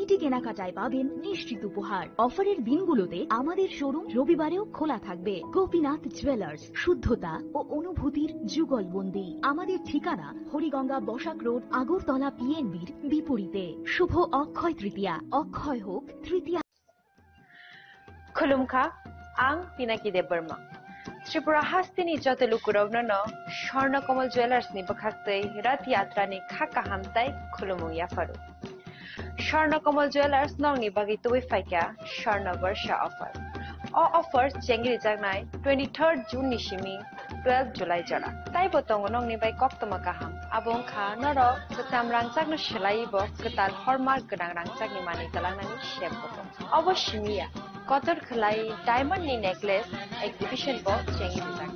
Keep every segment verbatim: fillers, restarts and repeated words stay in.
এটি কেনাকাটায় পাবেন নিশ্চিত উপহার। অফারের দিনগুলোতে আমাদের শোরুম রবিবারেও খোলা থাকবে। গোপীনাথ জুয়েলার্স, শুদ্ধতা ও অনুভূতির যুগলবন্দি। আমাদের ঠিকানা হরিগঙ্গা বসাক রোড, আগরতলা পিএনবির বিপরীতে। শুভ অক্ষয় তৃতীয়া, অক্ষয় হোক তৃতীয়া। Khulumkha, ang Pinaki Debbarma. Tripura hasteni joto lukurokno no Swarna Kamal Jewellers ni bwkhaktwi Rath Yatra ni kha kaham tai khulumung yapharu. Swarna Kamal Jewellers nokni bagwi tubui phaikha Swarna Barsha offer. O offer chengri jaknai twenty-third June ni simi twelve July jora. Taibo tongo nokni bai koktwma kaham. Abo wngkha norok kwcham rangchakno swlaiwi bo kwtal hallmark gwnang rangchakni manwi twlangnani sep bo tongo. Obo simi ya, kotor khwlai diamond ni necklace exhibition bo chengwi rijak.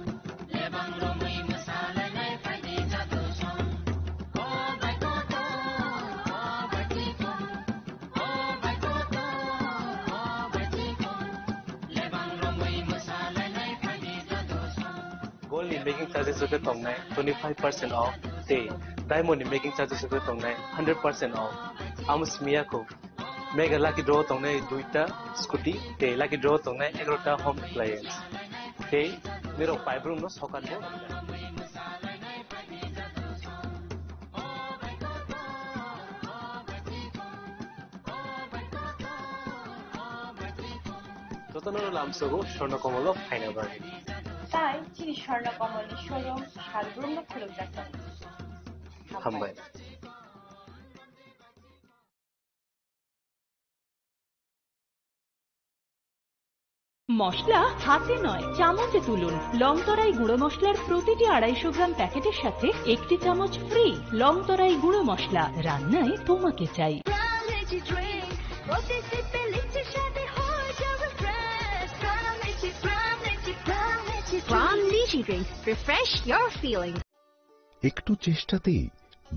Gold ni making charges joto tongnai twenty five percent off tei diamond ni making charges joto tongnai hundred percent off. Amo simi ya kho. Mega lucky draw tongnai duita scooty tei lucky draw tongnai egarota home appliance. Tei nirok paibrum no sokan bo. Jotono lamsogo Swarna Kamal o phaina bagwi. Tai chini Swarna Kamal ni showroom salbrum no khulumjak tongo. Hambai. মশলা হাতে নয়, চামচে তুলুন। লং তরাই গুঁড়ো মশলার প্রতিটি আড়াইশো গ্রাম প্যাকেটের সাথে একটি চামচ ফ্রি। লং তরাই গুঁড়ো মশলা, রান্নায় তোমাকে চাই। From Lychee Drink, refresh your feeling. একটু চেষ্টাতেই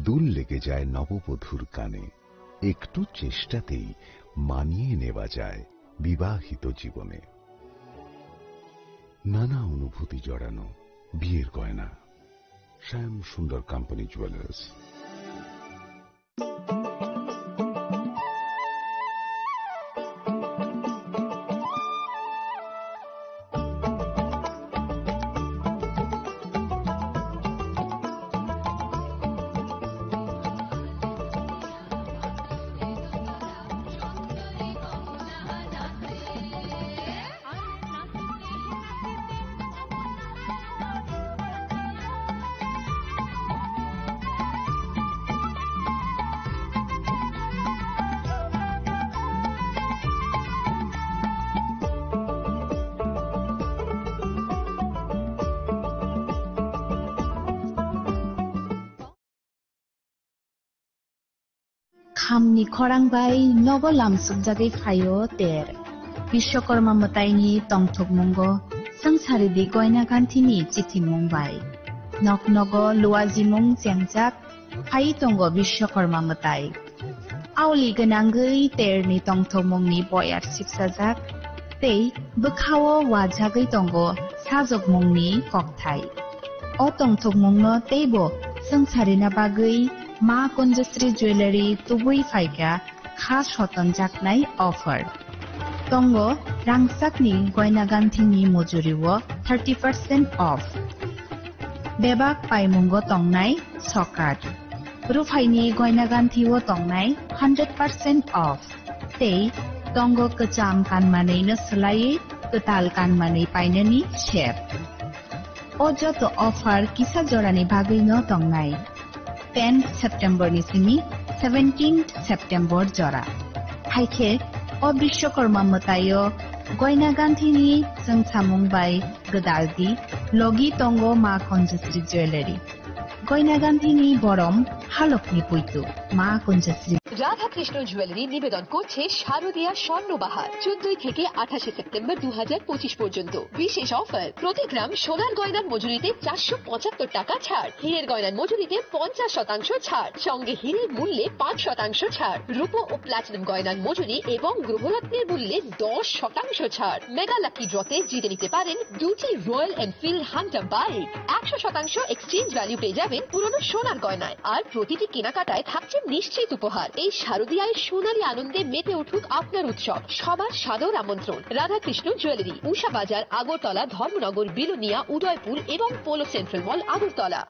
দুল লেগে যায় নববধূর কানে। একটু চেষ্টাতেই মানিয়ে নেওয়া যায় বিবাহিত জীবনে। নানা অনুভূতি জড়ানো বিয়ের গয়না। শ্যাম সুন্দর company jewellers. Khamni khorang bai nogo lamsukjagwi phaio ter. Bishwakarma mwtaini tongthokmungo swngcharidi goina ganthini chithimung bai. Nok nogo luajimung chengjak phai tongo Bishwakarma mwtai. Aoli gwnangwi terni tongthokmungni boyar sipsajak tei bwkhao wajagwi tongo sajokmungni kokthai. O tongthokmungno teibo swngcharina bagwi Ma Kunjasri Jewellery tubui phaikha kha sotonjaknai offer. Tongo rangchakni goina ganthini mujuriwo thirty percent off. Bebak paimungo tongnai sokat. Ruphaini goina ganthio tongnai hundred percent off. Tei tongo kwcham kanmanwino swlaiwi kwtal kanmanwi painani sep. O joto offer kisa jorani bagwino tongnai. Ten September ni simi seventeen September jora. Haikhe o Bishwakarma mwtaio goina ganthini chwngsamung bai gwdaldi logi tongo Ma Kunjasri Jewellery. Goina ganthini borom halokni puitu Ma Kunjasri. Radhakrishna jewellery নিবেদন করছে শারদীয়া স্বর্ণবাহার, চোদ্দই থেকে আঠাশে সেপ্টেম্বর দু হাজার পঁচিশ পর্যন্ত। বিশেষ অফার, প্রতি গ্রাম সোনার গয়নার মজুরিতে চারশো পঁচাত্তর টাকা ছাড়, হীরের গয়নার মজুরিতে পঞ্চাশ শতাংশ ছাড়, সঙ্গে হীরের মূল্যে পাঁচ শতাংশ ছাড়, রূপো ও প্লাটিনাম গয়নার মজুরি এবং গ্রহরত্নের মূল্যে দশ শতাংশ ছাড়। মেগা লাকি ড্রতে জিতে নিতে পারেন দুটি রয়্যাল এনফিল্ড হান্টার বাইক, একশো শতাংশ এক্সচেঞ্জ ভ্যালু পেয়ে যাবেন পুরনো সোনার গয়নায়, আর প্রতিটি কেনাকাটায় থাকছে নিশ্চিত উপহার। এই শারদীয়ায় সোনালী আনন্দে মেতে উঠুক আপনার উৎসব। সবার সাদর আমন্ত্রণ রাধাকৃষ্ণ জুয়েলারি, উষা বাজার, আগরতলা, ধর্মনগর, বিলোনিয়া, উদয়পুর এবং polo central mall, Agartala.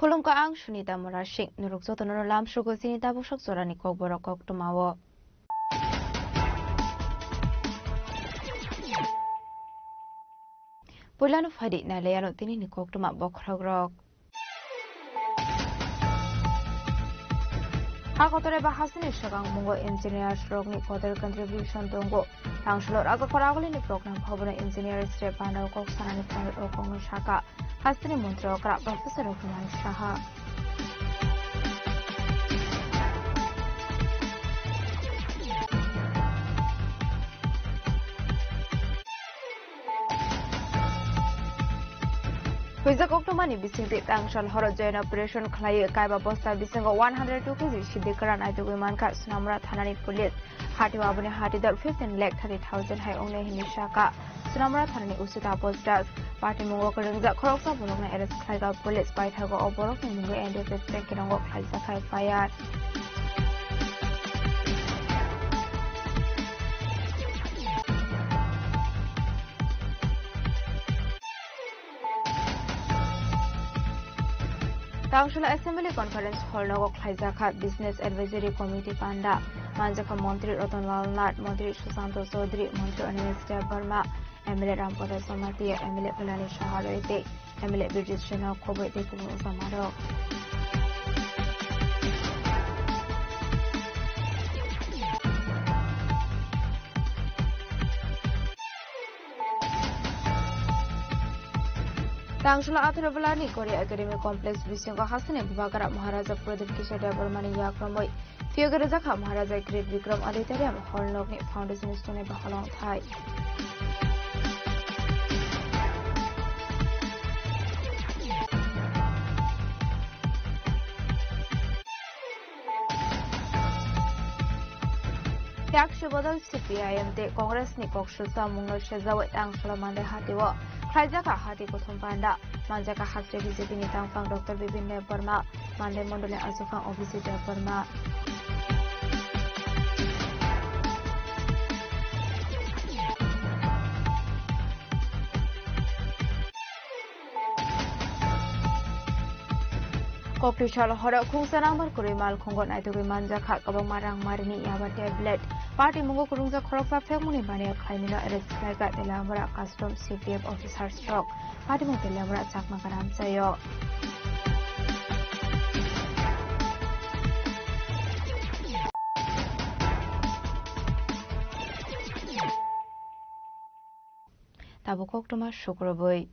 Khulumkha, ang Sunita Murasing. Norok jotono lamsogo chini tabuk sok jorani kokborok koktwmao. Puilano phaidi nailaiano tinini koktwma bokhorokrok. Ha kotor eba hasteni swkang mungo engineers rokni kotor contribution tongo. Tangsulo Raja Khoragulini program bhabono engineers re panao kok sanani thangwi o kokno saka. Hasteni montri okra Professor Raghunath Saha. Huijak koktwmani bisingtwi tangsal horo joint operation khlaiwi kaiba bosta bisingo one hundred two K G sidi kwran aitugwi mankha Sonamura thanani police. Hatio aboni hatidor fifteen lakh thirty thousand hai wngnai hwnwi saka. Sonamura thanani O C Taposh Das. Patimungo kwrwngjak khoroksa borokno arrest khlaijak police. Paithago o borokni mungwi N D F S check kirango khlaijak F I R. Tangshula Assembly Conference Hall nogo khlaijakha Business Advisory Committee panda. Manjakha Montri Ratan Lal Nath, Montri Sushanta Chaudhary, Montri Animesh Debbarma, M L A Rampada Jamatia, M L A Phalani Saha Roy tei M L A Birjit Sena khoboi tei kubun ujamaro. Tangshula Atharobelani Korea Academy Complex bisingo hasteni Bubagra Maharaja Pradip Kishore Debbarmani yakromoi phiyogwi rwjakha Maharaja Great Bikram Auditorium Hall nokni foundation stone eba holongthai. Yakshi bodol C P I M tei Congress ni kok sujamungno sejawi tangsholo mande hatio khlaijakha hati kuthum panda. Manjakha hasteo B J P ni tangphang Doctor Bipin Debbarma, Mandai Mondolni Aswkhang Abhijit Debbarma. Koktwi sal horo khungsa number kwrwi malkhungo naitugwi manjakha kwbangma rangmarini yaba tablet. Party mungo kwrwngjak khoroksa phekmungni baniya khlaimino arrest khlaikha Teliamura Custom C P F officers rok. Party mung Teliamura Chakma Garam chayo. Tabuk koktwma sukrubwi.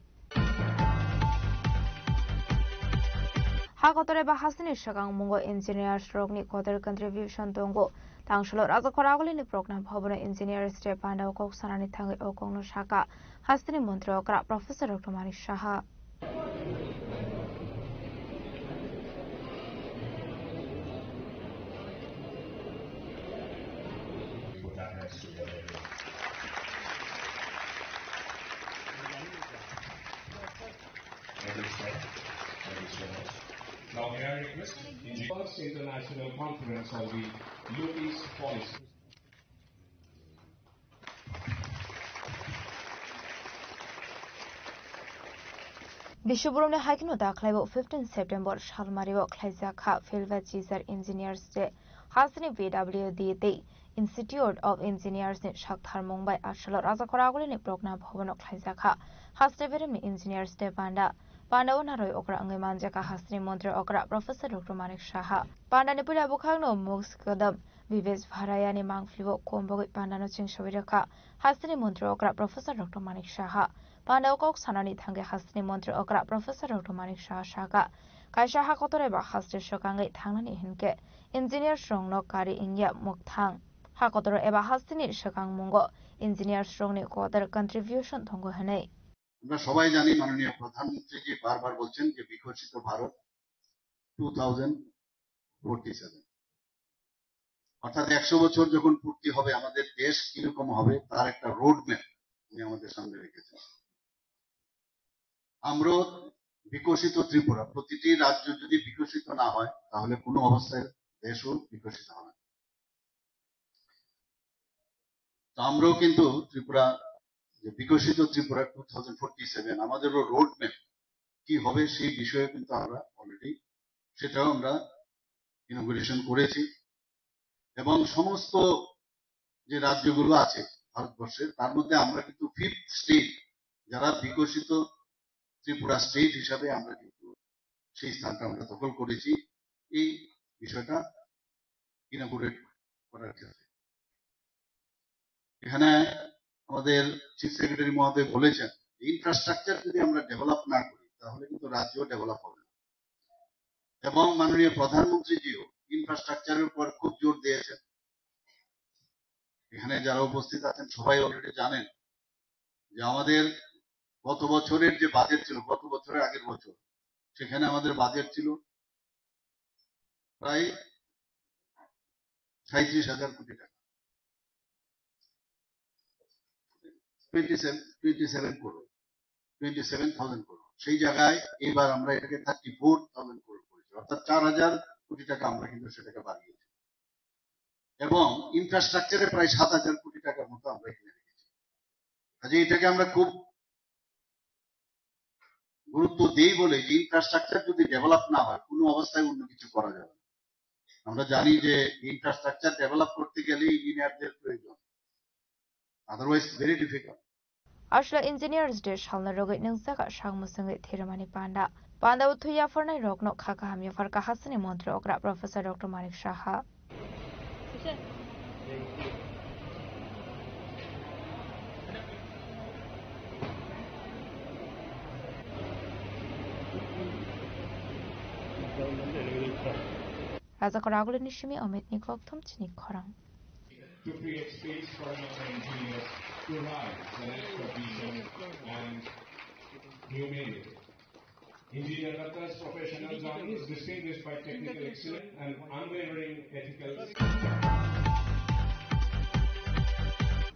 Ha kotor eba hasteni swkang mungo engineers rokni kotor contribution tongo. Tangsholo Raja Khoragulini program bhabono engineers re pandao kok sanani thangwi o kokno saka hasteni montri okra Professor Raghunath Saha. Thank you, sir. Thank you so much. Now, may I request the first international conference on the Look East policy. Biswaburumni haikno dakhlaibo fifteen September salmario khlaijak kha Philva Chijar Engineers Day. Hasteni P W D tei Institute of Engineers ni saktharmung bai Asolo Raja Khoragulini Progna Bhavan o khlaijak kha. Haste beremni Engineers Day panda Pandao naroi okra wngwi manjakha hasteni montri okra Professor Doctor Manik Saha. Pandani puila bwkhakno muk swkadam Vives Bharayani mangphlio kombogwi pandano chingsawi rwkha hasteni montri okra Professor Doctor Manik Saha. Pandao kok sanani thangwi hasteni montri okra Professor Doctor Manik Saha sakha, kaisa ha kotor eba haste swkangwi thangnani hinkhe engineers rokno kari wngya mwkthang. Ha kotor eba hasteni swkang mungo engineers rokni kotor contribution tongo hwnwi. আমরা সবাই জানি মাননীয় প্রধানমন্ত্রীজি বারবার বলছেন যে বিকশিত Bharat two thousand forty seven, অর্থাৎ একশো বছর যখন পূর্তি হবে, আমাদের দেশ কিরকম হবে তার একটা রোড ম্যাপ উনি আমাদের সামনে রেখেছেন। আমরাও বিকশিত ত্রিপুরা, প্রতিটি রাজ্য যদি বিকশিত না হয় তাহলে কোনো অবস্থায় দেশও বিকশিত হবে না। তো আমরাও কিন্তু ত্রিপুরা, যে বিকশিত Tripura two thousand forty seven, আমাদেরও রোড ম্যাপ কি হবে সেই বিষয়ে কিন্তু আমরা অলরেডি সেটাও আমরা ইনোগুরেশন করেছি। এবং সমস্ত যে রাজ্যগুলো আছে ভারতবর্ষে, তার মধ্যে আমরা কিন্তু ফিফথ স্টেট, যারা বিকশিত ত্রিপুরা স্টেট হিসাবে আমরা কিন্তু সেই স্থানটা আমরা দখল করেছি এই বিষয়টা ইনোগুরেট করার ক্ষেত্রে। এখানে আমাদের চিফ সেক্রেটারি মহোদয় বলেছেন, ইনফ্রাস্ট্রাকচার যদি আমরা ডেভেলপ না করি তাহলে কিন্তু রাজ্য ডেভেলপ হবে না। এবং মাননীয় প্রধানমন্ত্রীজিও ইনফ্রাস্ট্রাকচারের উপর খুব জোর দিয়েছেন। এখানে যারা উপস্থিত আছেন সবাই অলরেডি জানেন যে আমাদের গত বছরের যে বাজেট ছিল, গত বছরের আগের বছর, সেখানে আমাদের বাজেট ছিল প্রায় সাঁইত্রিশ হাজার কোটি টাকা, twenty seven, twenty seven crore, twenty seven thousand crore. সেই জায়গায় এবার আমরা এটাকে থার্টি ফোর থাউজেন্ড করোড় করেছি, অর্থাৎ চার হাজার কোটি টাকা আমরা কিন্তু সেটাকে বাড়িয়েছি। এবং ইনফ্রাস্ট্রাকচারে প্রায় সাত হাজার কোটি টাকার মতো আমরা এখানে রেখেছি। কাজে এটাকে আমরা খুব গুরুত্ব দেই বলে যে ইনফ্রাস্ট্রাকচার যদি ডেভেলপ না হয়, কোনো অবস্থায় অন্য কিছু করা যাবে না। আমরা জানি যে ইনফ্রাস্ট্রাকচার ডেভেলপ করতে গেলে ইঞ্জিনিয়ারদের প্রয়োজন, otherwise very difficult. Ashla Engineers Day salno rwgwi nwngjak sak mwswngwi thwirwmani panda. Panda o thwi yapharnai rokno kha kaham yapharkha hasteni montri okra Professor Doctor Manik Saha. Raja Koragulini simi Omitni kokthum chini khorang. To create space for another engineer to rise the next of vision and humanity. Engineer Ratna's professional journey is distinguished by technical excellence and unwavering ethical.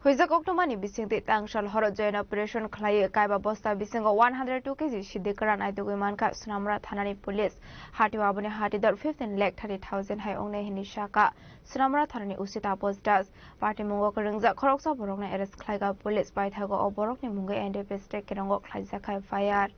Huijak oktomani bisingtwi tangsal horo joint operation khlaiwi kaiba bosta bisingo one hundred two K G siddi kwran aitugwi mankha Sonamura thanani police. Hatio aboni hatidor fifteen lakh thirty thousand hai wngnai hwnwi sakha Sonamura thanani O C Taposh Das. Patimungo kwrwngjak khoroksa borokno arrest khlaikha police. Paithago o borokni mungwi N D P S tei kerongo khlaijak F I R.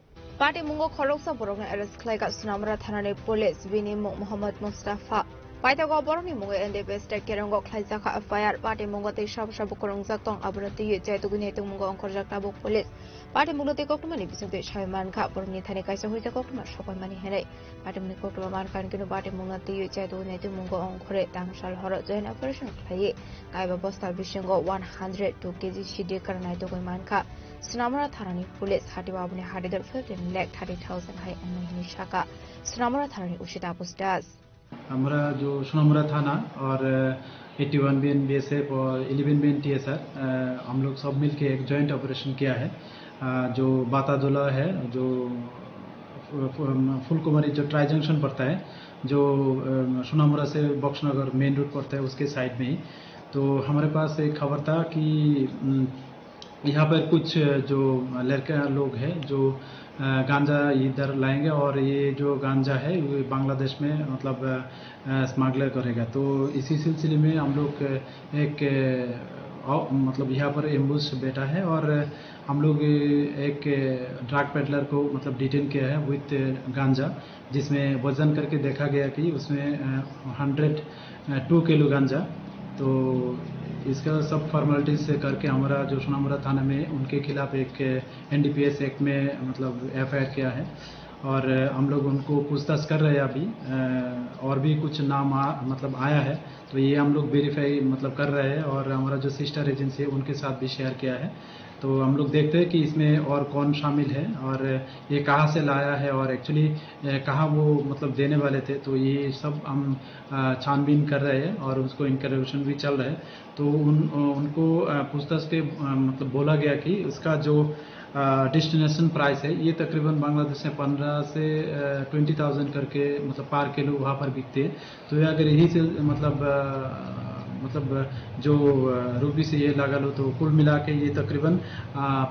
Patimungo khoroksa borokno arrest khlaikha Sonamura thanani police, bini mung Mohammad Mustafa. Paithago borokni mungwi N D P S tei kerongo khlaijakha F I R. Patimungo tei sabo sabo kwrwngjak tong, abono twiwi chaitugwi naitukmungo ongkhorjak tabuk police. Patimungno tei koktwmani bisingtwi sawi mankha, borokni thani kaisa huijak koktwma sokoimani hinwi. Patimungni koktwma mankha hwnkhe no patimungno twiwi chaitugwi naitukmungo ongkhorwi tangsal horo joint operation khlaiwi kaiba bosta bisingo one hundred two K G siddi kwran aitugwi mankha. Sonamura thanani police hatio aboni hatidor fifteen lakh thirty thousand hai wngnai hwnwi sakha Sonamura thanani O C Taposh Das. हमारा जो सोनामुरा थाना और eighty one B N B S F और eleven B N T S R, हम लोग सब मिलके एक जॉइंट ऑपरेशन किया है। अ, जो बातादोला है, जो फु-, फु-, फुलकुमारी जो ट्राई जंक्शन पड़ता है, जो, अ, सोनामुरा से बक्सनगर मेन रोड पड़ता है, उसके साइड में ही। तो हमारे पास एक खबर था कि, उम, यहाँ पर कुछ जो लड़का लोग हैं, जो, अ, गांजा इधर लाएंगे और ये जो गांजा है, ये बांग्लादेश में, मतलब, अ, स्मगलर करेगा। तो इसी सिलसिले में हम लोग एक, अ, मतलब, यहाँ पर एम्बुश बैठा है और हम लोग एक ड्रग पेडलर को, मतलब, डिटेन किया है विथ गांजा। जिसमें वजन करके देखा गया कि उसमें, अ, हंड्रेड टू किलो गांजा। तो इसका सब फॉर्मेलिटीज से करके हमारा जो सोनामुरा थाना में उनके खिलाफ एक N D P S act में, मतलब, एफ आई आर किया है। और हम लोग उनको पूछताछ कर रहे हैं अभी। और भी कुछ नाम आ, मतलब आया है, तो ये हम लोग वेरीफाई मतलब कर रहे हैं और हमारा जो सिस्टर एजेंसी है उनके साथ भी शेयर किया है। तो हम लोग देखते हैं कि इसमें और कौन शामिल है और ये कहाँ से लाया है और एक्चुअली कहाँ वो मतलब देने वाले थे। तो ये सब हम छानबीन कर रहे हैं और उसको इंटरोगेशन भी चल रहा है। तो उन उनको पूछताछ के मतलब बोला गया कि उसका जो डेस्टिनेशन प्राइस है, ये तकरीबन बांग्लादेश से पन्द्रह से ट्वेंटी थाउजेंड करके, मतलब पर किलो वहाँ पर बिकते हैं। तो ये अगर यही से मतलब मतलब जो रुपी से ये लगा लो, तो कुल मिला के ये तकरीबन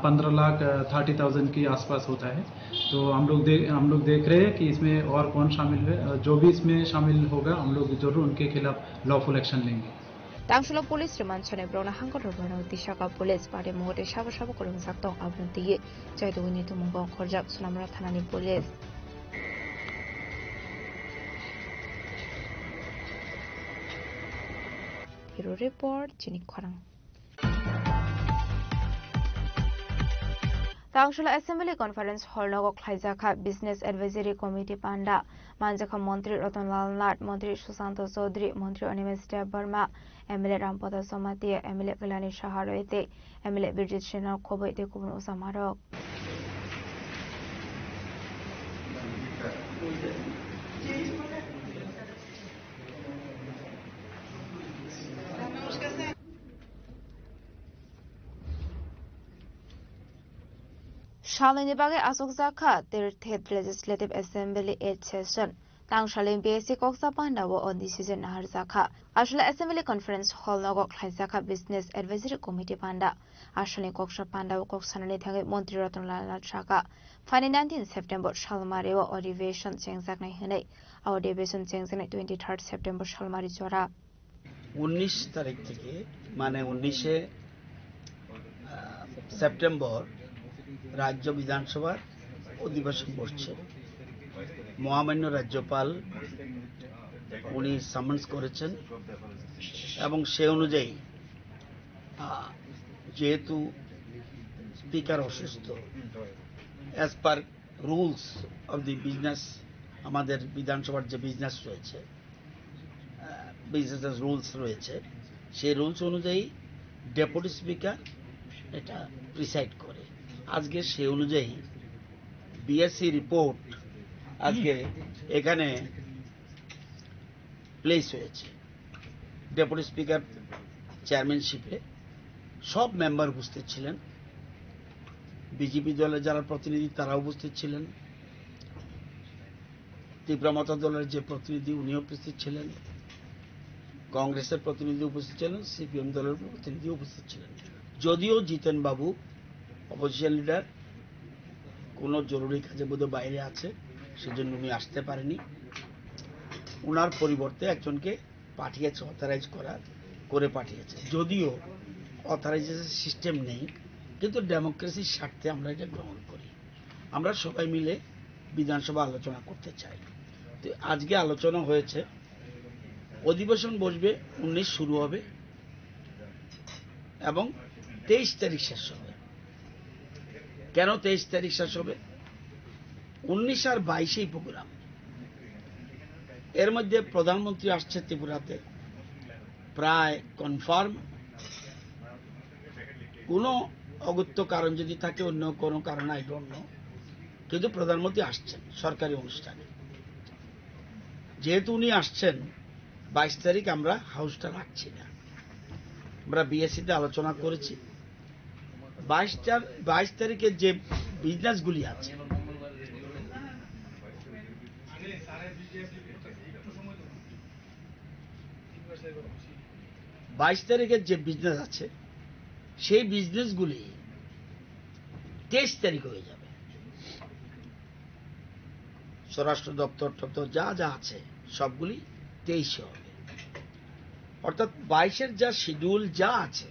पन्द्रह लाख थर्टी थाउजेंड के आसपास होता है। तो हम लोग देख हम लोग देख रहे हैं कि इसमें और कौन शामिल है। जो भी इसमें शामिल होगा, हम लोग जरूर उनके खिलाफ लॉफुल एक्शन लेंगे। Tangsulo police rwmansoni borokno hangkor rwmano Tisaka police party mungwi tei sabo sabo kwrwngjak tong, abono twiwi Chaitugwini tumung bongkhorjak Sonamura thanani police. Bureau report, chini khorang. Tangsulo Assembly Conference Hall nogo khlaijakha Business Advisory Committee panda. Manjakha Montri Ratan Lal Nath, Montri Susanto Chaudhary, Montri Animesh Debbarma, M L A Rampada Jamatia, M L A Kailani Saha Roy tei M L A Birjit Sena Khoboi tei kubun usamarok. Salnini bagwi achukjakha Tirthet Legislative Assembly eighth session. Tangsalni B S C koksa pandao o decision naharjakha. Aswla Assembly Conference Hall nogo khlaijakha Business Advisory Committee panda. Aswlni koksa pandao kok sanani thangwi Montri Ratan Lal Nath sakha, phaini nineteen September salmario o adhiveshon chengjaknai hwnwi. O adhiveshon chengjaknai twenty third September salmari jora. উনিশ তারিখ থেকে, মানে উনিশে, আহ, সেপ্টেম্বর রাজ্য বিধানসভার অধিবেশন বসছে। মহামান্য রাজ্যপাল উনি সামান্স করেছেন এবং সে অনুযায়ী, আহ, যেহেতু স্পিকার অসুস্থ, as per rules of the business, আমাদের বিধানসভার যে বিজনেস রয়েছে, বিজনেস রুলস রয়েছে, সেই রুলস অনুযায়ী ডেপুটি স্পিকার এটা প্রিসাইড করে। আজকে সেই অনুযায়ী বিএসসি রিপোর্ট আজকে এখানে প্লেস হয়েছে। ডেপুটি স্পিকার চেয়ারম্যানশিপে সব মেম্বার উপস্থিত ছিলেন, বিজেপি দলের যারা প্রতিনিধি তারা উপস্থিত ছিলেন, তীব্র মতা দলের যে প্রতিনিধি উনি উপস্থিত ছিলেন, কংগ্রেসের প্রতিনিধি উপস্থিত ছিলেন, সিপিএম দলের প্রতিনিধি উপস্থিত ছিলেন। যদিও জিতেন বাবু অপোজিশন লিডার কোনো জরুরি কাজে বোধহয় বাইরে আছে, সেজন্য উনি আসতে পারেনি। ওনার পরিবর্তে একজনকে পাঠিয়েছে, অথরাইজ করার করে পাঠিয়েছে। যদিও অথরাইজেশন সিস্টেম নেই, কিন্তু ডেমোক্রেসির স্বার্থে আমরা এটা গ্রহণ করি। আমরা সবাই মিলে বিধানসভা আলোচনা করতে চাই। তো আজকে আলোচনা হয়েছে, অধিবেশন বসবে, উনিশ শুরু হবে এবং তেইশ তারিখ শেষ হবে। কেন তেইশ তারিখ শেষ হবে? উনিশ আর বাইশেই প্রোগ্রাম। এর মধ্যে প্রধানমন্ত্রী আসছে ত্রিপুরাতে, প্রায় কনফার্ম। কোনো অগত্য কারণ যদি থাকে, অন্য কোনো কারণ, আই ডোন্ট নো, কিন্তু প্রধানমন্ত্রী আসছেন সরকারি অনুষ্ঠানে। যেহেতু উনি আসছেন, বাইশ তারিখ আমরা হাউসটা রাখছি না। আমরা বিএসসিতে আলোচনা করেছি, বাইশ তার-, বাইশ তারিখের যে বিজনেসগুলি আছে, বাইশ তারিখের যে বিজনেস আছে, সেই বিজনেসগুলি তেইশ তারিখ হয়ে যাবে। স্বরাষ্ট্র দপ্তর টপ্তর যা যা আছে, সবগুলি তেইশে হবে। অর্থাৎ বাইশের যা শিডিউল যা আছে,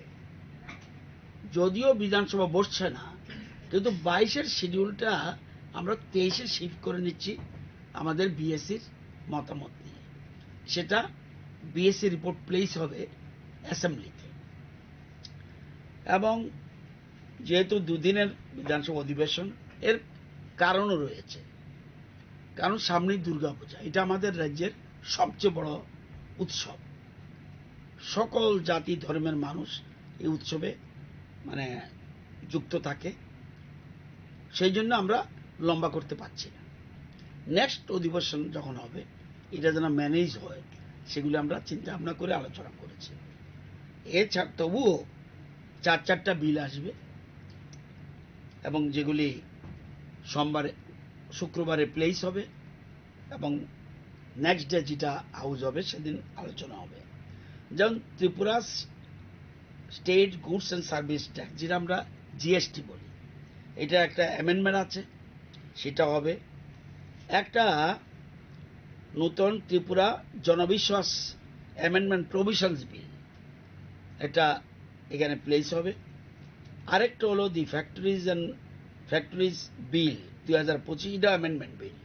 যদিও বিধানসভা বসছে না, কিন্তু বাইশের শিডিউলটা আমরা তেইশে শিফট করে নিচ্ছি আমাদের বিএসসির মতামত নিয়ে। সেটা বিএসসি রিপোর্ট প্লেস হবে অ্যাসেম্বলিতে। এবং যেহেতু দুদিনের বিধানসভা অধিবেশন, এর কারণও রয়েছে। কারণ সামনেই দুর্গাপূজা, এটা আমাদের রাজ্যের সবচেয়ে বড় উৎসব। সকল জাতি ধর্মের মানুষ এই উৎসবে, মানে, যুক্ত থাকে, সেই জন্য আমরা লম্বা করতে পারছি না। নেক্সট অধিবেশন যখন হবে, এটা যেন ম্যানেজ হয়, সেগুলি আমরা চিন্তা ভাবনা করে আলোচনা করেছি। এছাড়া তবুও চার চারটা বিল আসবে এবং যেগুলি সোমবারে, শুক্রবারে প্লেস হবে এবং নেক্সট ডে যেটা হাউস হবে সেদিন আলোচনা হবে। যেমন Tripura state goods and service tax, যেটা আমরা জিএসটি বলি, এটা একটা অ্যামেন্ডমেন্ট আছে, সেটা হবে। একটা নতুন ত্রিপুরা জনবিশ্বাস অ্যামেন্ডমেন্ট প্রভিশনস বিল, এটা এখানে প্লেস হবে। আরেকটা হলো দি ফ্যাক্টরিজ অ্যান্ড ফ্যাক্টরিজ বিল দুই হাজার পঁচিশ, এটা amendment bill.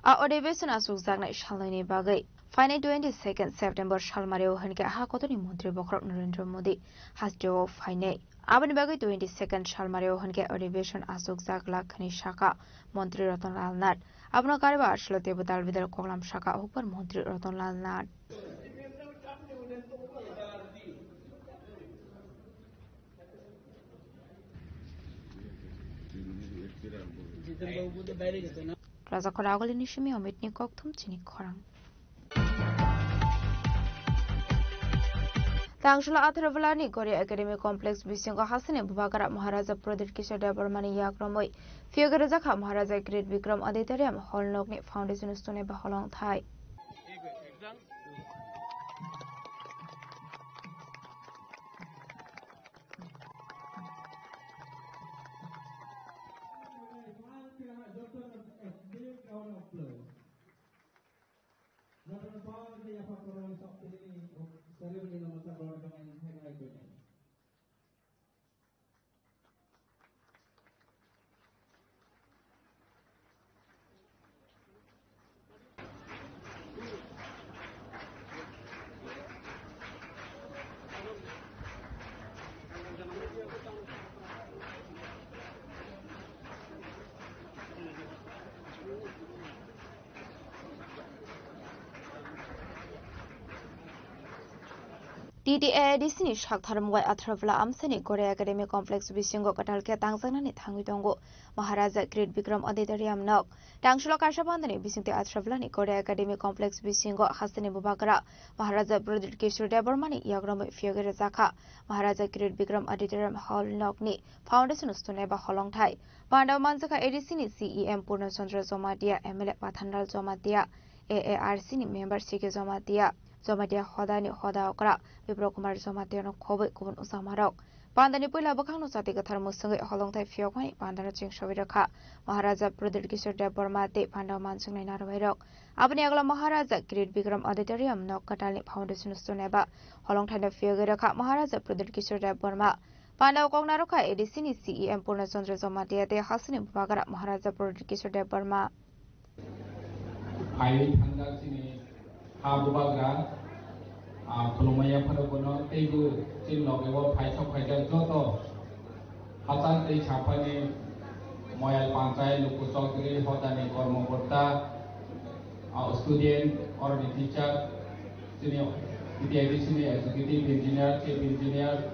A odibesonno aswkjaknai salnwini bagwi phainai twenty second September salmario hinkhe ha kotorni montri bokhorok Narendra Modi hasteo phainai. Aboni bagwi twenty second salmario hinkhe odibesonno aswkjak lak hwnwi sakha montri Ratan Lal Nath. Abono kariba aswlo teibo dal bidal koklam sakha hukbar montri Ratan Lal Nath. Raja Khoragoli ni simi Amit ni kokthum chini khorang. Tangshula Atharvela ni Gori Academy Complex bisingo hasteni bubagra Maharaja Pradip Kishore Debbarma ni yakromwi phiyogwi rwjakha Maharaja Great Bikram Auditorium Hall nokni foundation stone eba holongthai. T T A A D C ni saktharmung bai Atharvela amsani Gori Academy Complex bisingo kwtal khe tangjaknani thangwi tongo Maharaja Great Bikram Auditorium nok. Tangshula kaisa bandani bisingtwi Atharvela ni Gori Academy Complex bisingo hasteni bubagra Maharaja Pradip Kishore Debbarma ni yagromwi phiyogwi rwjakha Maharaja Great Bikram Auditorium Hall nokni foundation stone eba holongthai. Pandao manjakha A D C ni C E M Purna Chandra Jamatia, M L A Pathanlal Jamatia, A A R C ni member C K Jamatia, Jamatia hodani hoda okra Bipro Kumar Jamatia no khobwi kubun usamarok. Pandani puila bwkhangno chati kwthar mwswngwi holongthai phiyokmani pandano chengsowi rwkha Maharaja Pradip Kishore Debbarma tei pandao manjaknai narwai rok. Aboni agla Maharaja Kirit Bikram Auditorium nok kwtalni foundation stone eba holongthaino phiyogwi rwkha Maharaja Pradip Kishore Debbarma. Pandao kok narwkha A D C ni C E M Purna Chandra Jamatia tei hasteni bubagra Maharaja Pradip Kishore Debbarma. Phaiwi thangjak chini ha bubagra, ah, khulumui yapharo bono teibo chini loge o phaisok phaijak joto hachal tei saphani Moyal Panchayat, Luku Chowdhury, hodani kormokorta, ah, student, oroni teacher, chini T T A D C ni executive engineer, chief engineer,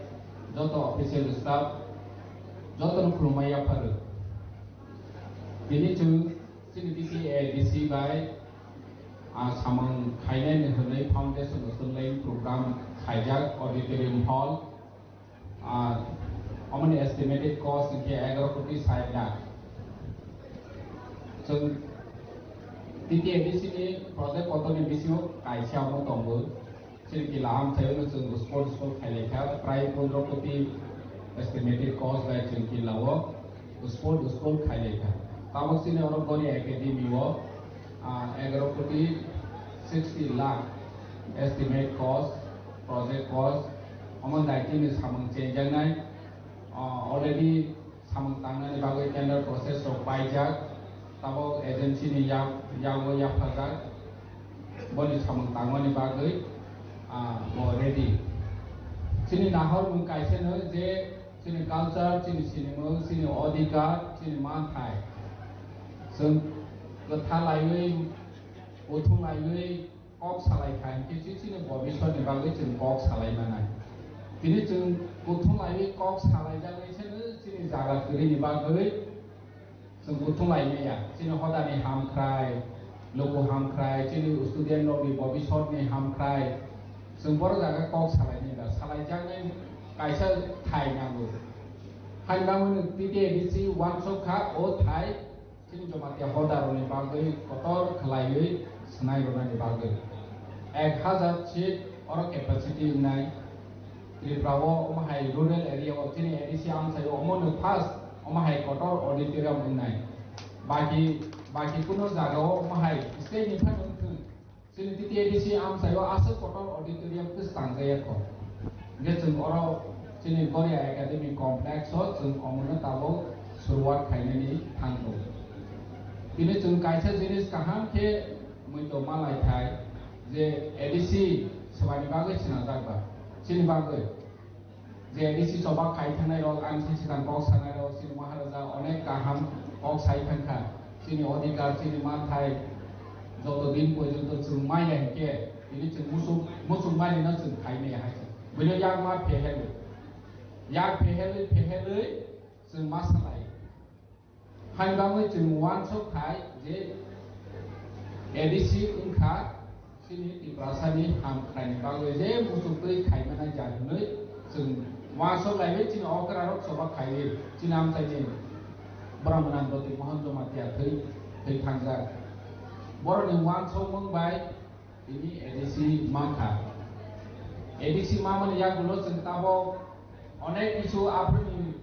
joto official staff, jotono khulumui yapharo. Tini chwng chini T T A D C bai, ah, samung khainani hwnwi foundation stone laying program khaijak auditorium hall. Ah, omoni estimated cost hinkhe egaroh koti sait lakh. Chwng T T A D C ni project kotorni bisingo kaisa omo tongo. Chini kila amchaio no chwng sport school khailaikha, prai pondro koti estimated cost bai chwng kila o sport school khailaikha. Tabok chini oro Gori Academy o, ah, egaroh koti sixty lakh estimate cost, project cost, omo daitini samung chenjaknai, ah, already samung tangnani bagwi tender process rok paijak, tabok agency ni yak-, yago yaphajak, boni samung tangmani bagwi, ah, bo ready. Chini nahormung kaisa no je chini culture, chini sinimung, chini odhikar, chini manthai. Chwng Kwtha laiwi, kuthum laiwi kok salai kha, hinkhe chi-, chini bobiswrni bagwi chwng kok salai manai. Tini chwng kuthum laiwi kok salai jagwi se chini jaga kwrwini bagwi chwng kuthum lai maya. Chini hodani hamkrai, luku hamkrai, chini student rokni bobiswrni hamkrai. Chwng boro jaga kok salai maya, salai jaknai kaisa thai nango. Haino bagwi T T A D C uansuk kha o thai. Chini Jamatia hodarokni bagwi kotor khlaiwi swnai rwnani bagwi ek hazar seat oro capacity wngnai. Tripura o omo hai rural area o chini A D C amchai o omono first omo hai kotor auditorium wngnai. Baki, baki kuno jaga o omo hai state ni phano wngthwng. Chini T T A D C amchai o aswk kotor auditorium kwchang jaya kho. Hingkhe chwng oro chini Goria Academy Complex o chwng omono tabuk suruwat khainani thangkho. Tini chwng kaisa jinis kaham khe muitu malaithai je A D C swbaini bagwi swnamjak ba. Chini bagwi. Je A D C choba khai thangnai rok, ang sini swkang kok sanai rok, chini Maharaja onek kaham kok sai thangkha. Chini odhikar, chini manthai, joto din porjonto chwng maya hinkhe, tini chwng musuk, musuk mani no chwng khai maya hai se. Bini yak ma phehelwi. Yak phehelwi, phehelwi chwng ma salai. Haino bagwi chwng uansuk khai je A D C wngkha chini Tiprasani hamkraini bagwi je muchuk twi khaimani ja hwnwi chwng uansuk laiwi chini okrarok choba khaiwi chini amchaini borok gwnang Doti Mohan Jamatia thwi, thwi thangjak. Borokni uansukmung bai Tini A D C mankha. A D C mamani yagulo chwng tabuk onek kisu aphuruni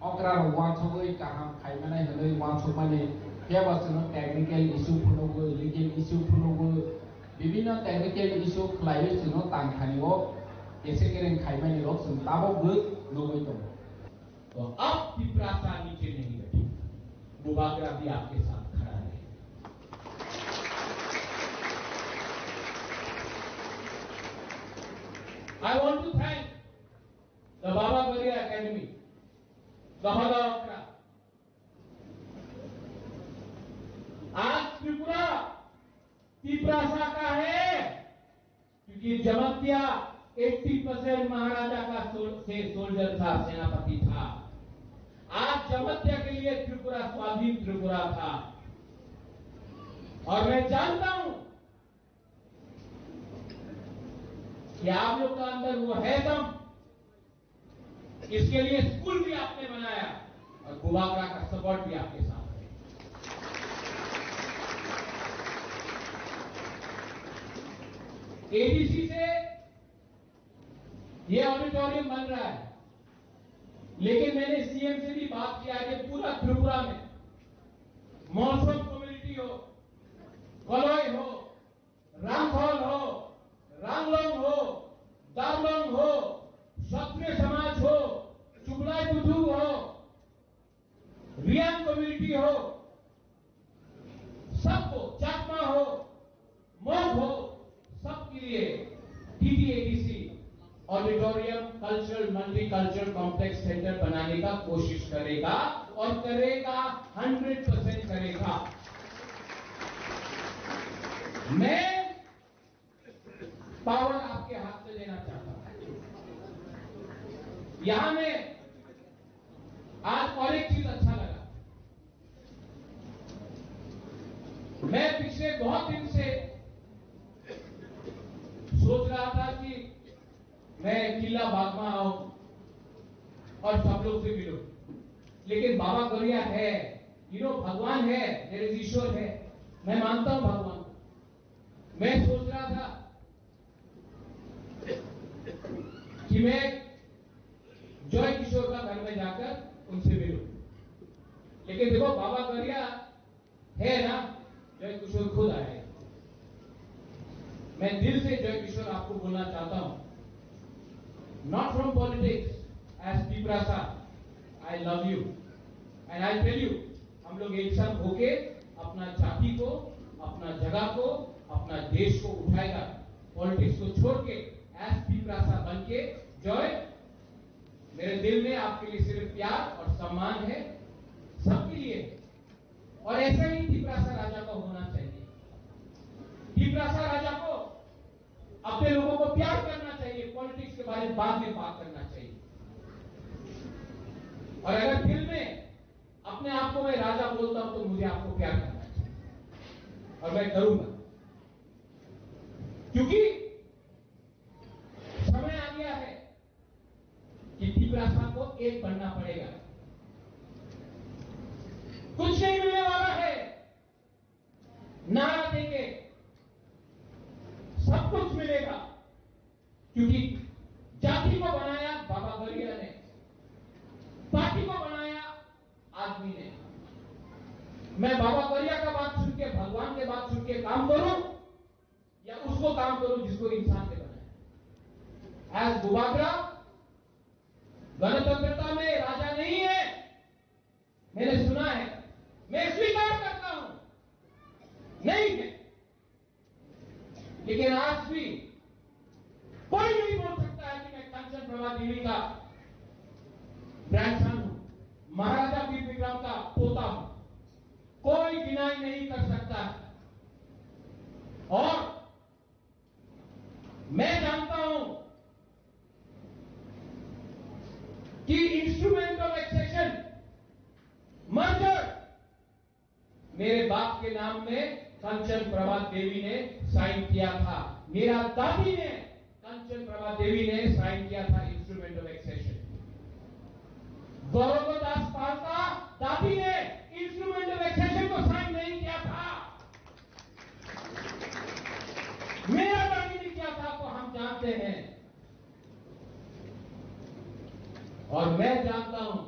okra rok uansugwi kaham khaimanai hwnwi uansukmani, phiya ba chwngno technical issue phunugo, legal issue phunugo, bibinno technical issue khlaiwi chwngno tangthani o kese kereng khaimani rok chwng tabukbo nugwi tongo. तो अब तिपरासा नीचे नहीं बैठेगा, बुबागरा भी आपके साथ खड़ा रहेगा। I want to thank the Baba Garia Academy, Dahada Okra। आज त्रिपुरा तिपरासा का है, क्योंकि जमत्या अस्सी परसेंट महाराजा का सो-, से सोल्जर था, सेनापति था। आज जमत्या के लिए त्रिपुरा स्वाधीन त्रिपुरा था। और मैं जानता हूं कि आप लोग का अंदर वो है दम। इसके लिए स्कूल भी आपने बनाया और बुबागरा का सपोर्ट भी आपके साथ है। एडीसी से ये ऑडिटोरियम बन रहा है, लेकिन मैंने सीएम से भी बात किया कि पूरा त्रिपुरा में मॉनसून कम्युनिटी हो, कलई हो, रांखल हो, रांगलोंग हो, दारलोंग हो, क्षत्रिय समाज हो, चुगलाई बुधु हो, रियांग कम्युनिटी हो, सबको, चाकमा हो, मग हो, सबके लिए TTADC auditorium cultural multicultural complex centre बनाने का कोशिश करेगा और करेगा, हंड्रेड परसेंट करेगा। मैं पावर आपके हाथ में देना चाहता हूं। यहां में आज और एक चीज अच्छा लगा। मैं पिछले बहुत दिन से सोच रहा था कि मैं किला बागमा आऊं और सब लोग से मिलूं, लेकिन बाबा गरिया है, यू नो, भगवान है, देयर इज ईश्वर है, मैं मानता हूं भगवान। मैं सोच रहा था कि मैं जय किशोर का घर में जाकर उनसे मिलूं, लेकिन देखो, बाबा गरिया है ना, जय किशोर खुद आए। मैं दिल से जय किशोर आपको बोलना चाहता हूं, not from politics, as Tiprasa, I love you and I tell you, हम लोग एक साथ होके अपना जाति को, अपना जगह को, अपना देश को उठाएगा। पॉलिटिक्स को छोड़ के एस पी प्रासा बन के जय। मेरे दिल में आपके लिए सिर्फ प्यार और सम्मान है, सबके लिए। और ऐसा ही तिपरासा राजा को होना चाहिए। तिपरासा राजा को अपने लोगों को प्यार करना चाहिए, पॉलिटिक्स के बारे में बाद में बात करना चाहिए। और अगर दिल में अपने आप को मैं राजा बोलता हूं तो मुझे आपको प्यार करना चाहिए, और मैं करूंगा, क्योंकि समय आ गया है कि तिपरासा को एक बनना पड़ेगा। कुछ नहीं मिलने वाला है। नारा देंगे, सब कुछ मिलेगा, क्योंकि जाति को बनाया बाबा गरिया ने, पार्टी को बनाया आदमी ने। मैं बाबा गरिया का बात सुन के, भगवान के बात सुन के काम करूं या उसको काम करूं जिसको इंसान ने बनाया? आज बुबागरा गणतंत्रता में राजा नहीं है, मैंने सुना है, मैं स्वीकार करता हूं, नहीं है। लेकिन आज भी कोई नहीं बोल सकता है कि मैं कंचन प्रभा देवी का ग्रैंडसन हूं, महाराजा वीर विक्रम का पोता हूं। कोई डिनाई नहीं कर सकता है। और मैं जानता हूं कि इंस्ट्रूमेंट ऑफ एक्सेशन मर्जर मेरे बाप के नाम में कंचन प्रभा देवी ने साइन किया था, मेरा दादी ने कंचन प्रभा देवी ने साइन किया था इंस्ट्रूमेंट ऑफ एक्सेशन। गौरव दास पालता दादी ने इंस्ट्रूमेंट ऑफ एक्सेशन को साइन नहीं किया था। मेरा दादी ने किया था, तो हम जानते हैं। और मैं जानता हूं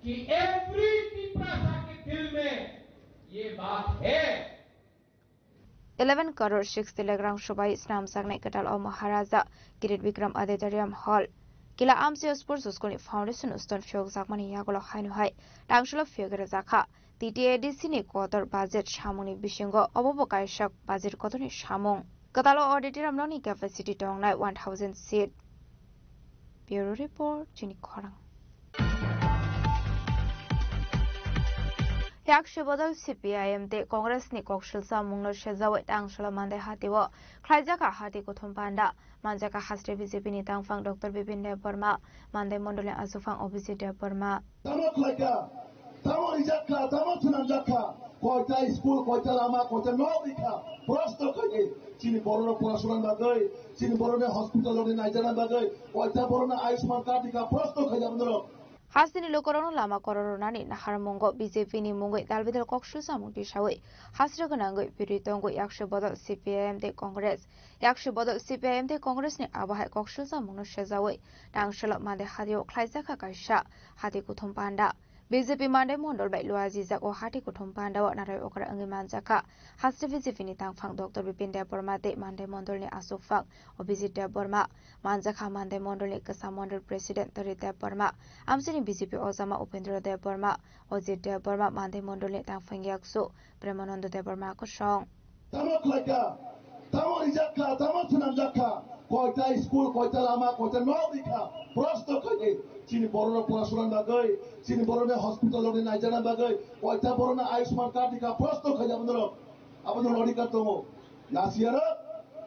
कि एवरी तिपरासा के दिल में ये बात है। Eleven crore sixty lakh rang subai snamjaknai kwtal o Maharaja Kirit Bikram Auditorium Hall, Kila Amchiospur School ni foundation stone phiyokjakmani yagulo haino hai tangsulo phiyogwi rwjakha. T T A D C ni kotor budget samungni bisingo obobo kaisa budget kotorni samung. Kwtalo auditorium nokni capacity tongnai one thousand seat. Bureau report, chini khorang. Yakse bodol C P I M tei Congress ni koksil samungno sejawi tangsulo Mande hatio khlaijak hati kuthum panda. Manjak hasri B J P ni tangphang Doctor Bipin Debbarma, Mande mondol ni aswkphang Abhijit Debbarma. Tamo khlaikha, tamo rijakkha, tamo swnamjakkha, koita school, koita lama, koita nok rikha, prosto khaidi, chini bororok porasona bagwi, chini bororni hospital rokni naijana bagwi, koita bororno Ayushman card rikha, prosto khaidi abodorok. Hasteni lukurokno lama koror rwnani naharmungo B J P ni mungwi dalbidal koksil samung tisawi hasri gwnangwi piri tongwi yakse bodol C P I M tei Congress, yakse bodol C P I M tei Congress ni abo hai koksil samungno sejawi tangsulo Mande hatio khlaijakha kaisa hati kuthum panda. B J P Mande mondol bai luajijak o hati kuthum panda o narai okra wngwi manjakha. Hasri B J P ni tangphang Doctor Bipin Debbarma tei Mande mondol ni aswkphang Abhijit Debbarma, manjakha Mande mondol ni kwsa mondol president Tari Debbarma, amchini B J P ojama Upendra Debbarma, Ajit Debbarma, Mande mondol ni tangphang yaksu Premananda Debbarma kosong. Tamo khlaikha, tamo rijakkha, tamo swnamjakkha, koita school, koita lama, koita nok rikha, prosto khaidi, chini bororok porasona bagwi, chini bororni hospital rokni naijana bagwi, koita bororno Ayushman card rikha, prosto khaidi abodorok, abodorok adhikar tongo. Nasiyarok,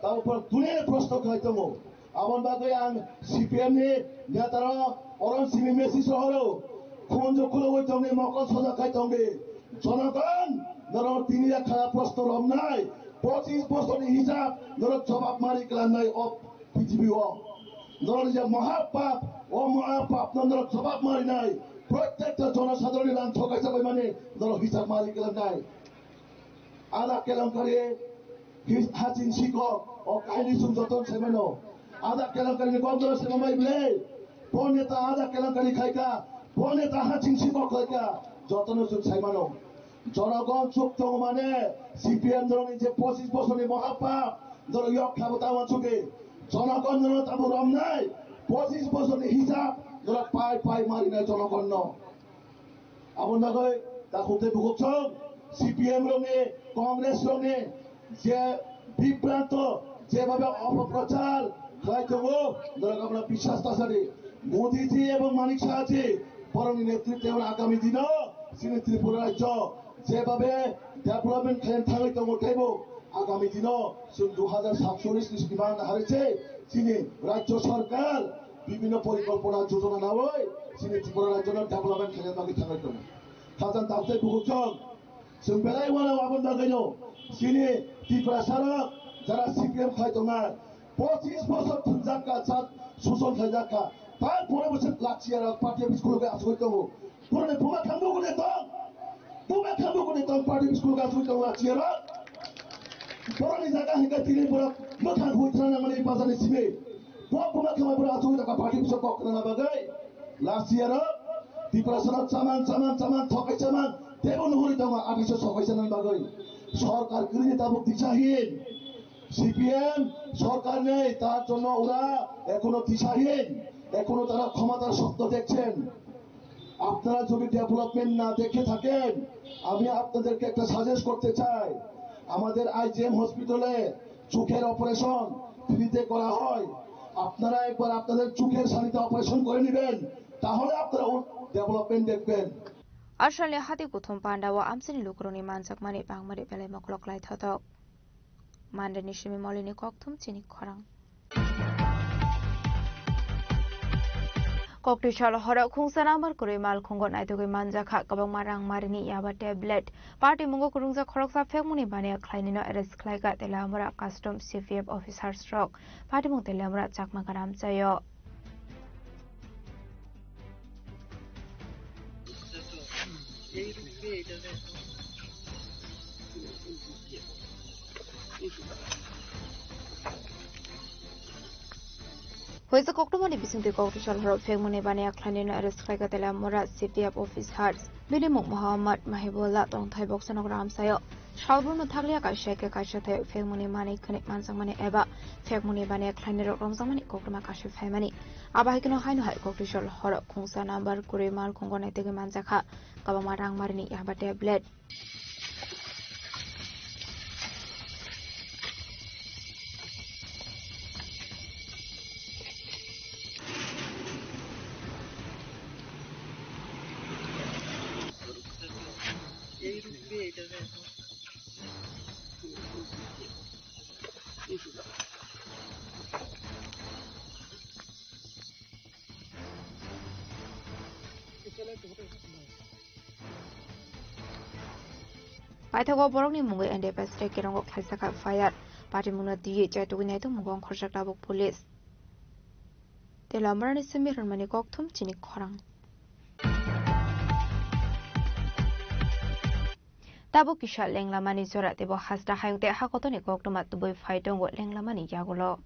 tamo por duniyani prosto khlai tongo. Aboni bagwi ang C P M ni netarok oro simi message rohoro. Khunju khulugwi tongdi, mokol soja khai tongdi. Jonogon, norok tini ya khara prosto romnai. Pochis bosorni hisab norok jobab mari klangnai o P T V o. Norok je mohapap, o mohapap no norok jobab marinai. Protekta jonosadharonni rang thokaisa bai mani norok hisab mari klangnai. Ada kelongkari his-, haching sikok, o kaini sum joton semeno. Ada kelongkari ni kok jora semamai ble. Bo neta ada kelongkari khaika, bo neta haching sikok khaika, jotono sum saimano. Jonogon chuk tongo mane, C P M norokni je pochis bosorni mohapap, norok yok khabo tamo chuki. Jonogon norok tamo romnai, pochis bosorni hisab, norok pai pai marinai jonogonno. Abo nogoi takhuk tei bukhuk song C P M rokni, Congress rokni je bibranto, jebabe opoprochar khlai tongo, norok abono biswas ta sadi. Modi ji ebong Manik Saha ji borokni netritwe agami dino chini Tripura rajyo Jebabe development khlai thangwi tongo teibo agami dino chwng dui hazar satcholish ni simi manna hari se chini rajyo sarkar bibhinno porikolpona jojona nawi chini Tripura rajyo no development khlai bagwi thangwi tongo. Khajang tabuk tei bukuchwng chwng belai uanao aboni bagwino chini Tiprasa rok jara C P M khlai tongnai pochis bosor thumjak kha, jat suson khlaijak kha. Tarpore bo se lachiya rok party office khulugwi asugwi tongo. Boroni buma khambu gune tong. Buma khambu gune tong party office khulugwi asugwi tongo lachiya rok. Boroni jaga hingke tini borok mwkhang hui thana nangmani bazar ni simi. Bo buma khamai borok asugwi tongo party office kok khna bagwi. Lachiya rok Tiprasa rok chamang chamang chamang thokai chamang tebo nuhuri tongo athaiso sokai chamang bagwi. Sorkar kwrwini tabuk disahin. C P M সরকার নেই, তার জন্য ওরা এখনো দিশাহীন, এখনো তারা ক্ষমতার স্বপ্ন দেখছেন। আপনারা যদি ডেভেলপমেন্ট না দেখে থাকেন, আমি আপনাদেরকে একটা সাজেস্ট করতে চাই, আমাদের আইজিএম হসপিটালে চোখের অপারেশন ফ্রিতে করা হয়, আপনারা একবার আপনাদের চোখের সারিতে অপারেশন করে নেবেন, তাহলে আপনারা ডেভেলপমেন্ট দেখবেন। Arsalni hati kuthum panda o amchaini lukurokni manjakmani bangmani belai mokolok lai thotok. Mandeni simi molini kokthum chini khorang. Koktwisa lohoro khungsa number kwrwi malkhungo naitugwi manjakha kwbangma rang marini yaba tablet. Party mungo kwrwngjak khoroksa phekmungni baniya khlainino arrest khlaikha Teliamura custom C P F officers rok. Party mung Teliamura Chakma Garam chayo. Hoisa koktwmani bisingtwi koktwisa lohoro phekmungni baniya khlainino arrest khlaikha Teliamura C P F officers. Bini mung Muhammad Mahibullah tongthai boksa nogra amsayo. Salbumno thakliya kaisa khe kaisa thayok phekmungni manwi khwnwi manjakmani eba phekmungni baniya khlainirok romjakmani koktwma kasu phaimani. Abo hai kheno haino hai koktwisa lohoro khungsa number kwrwi malkhungo naitugwi manjakha kwbangma rang marini yaba tablet. Paithago borokni mungwi N D F S rok kerongo khlaijak kha F I R. Patimungno twiwi chaitugwi naitugmung khorjak tabuk police. Tei lamrani simi rwnmani kokthum chini khorang. Tabuk kisa lenglamani jora teibo hasta hayung tei hakotoni koktwma tubui phai tongo lenglamani yagulo.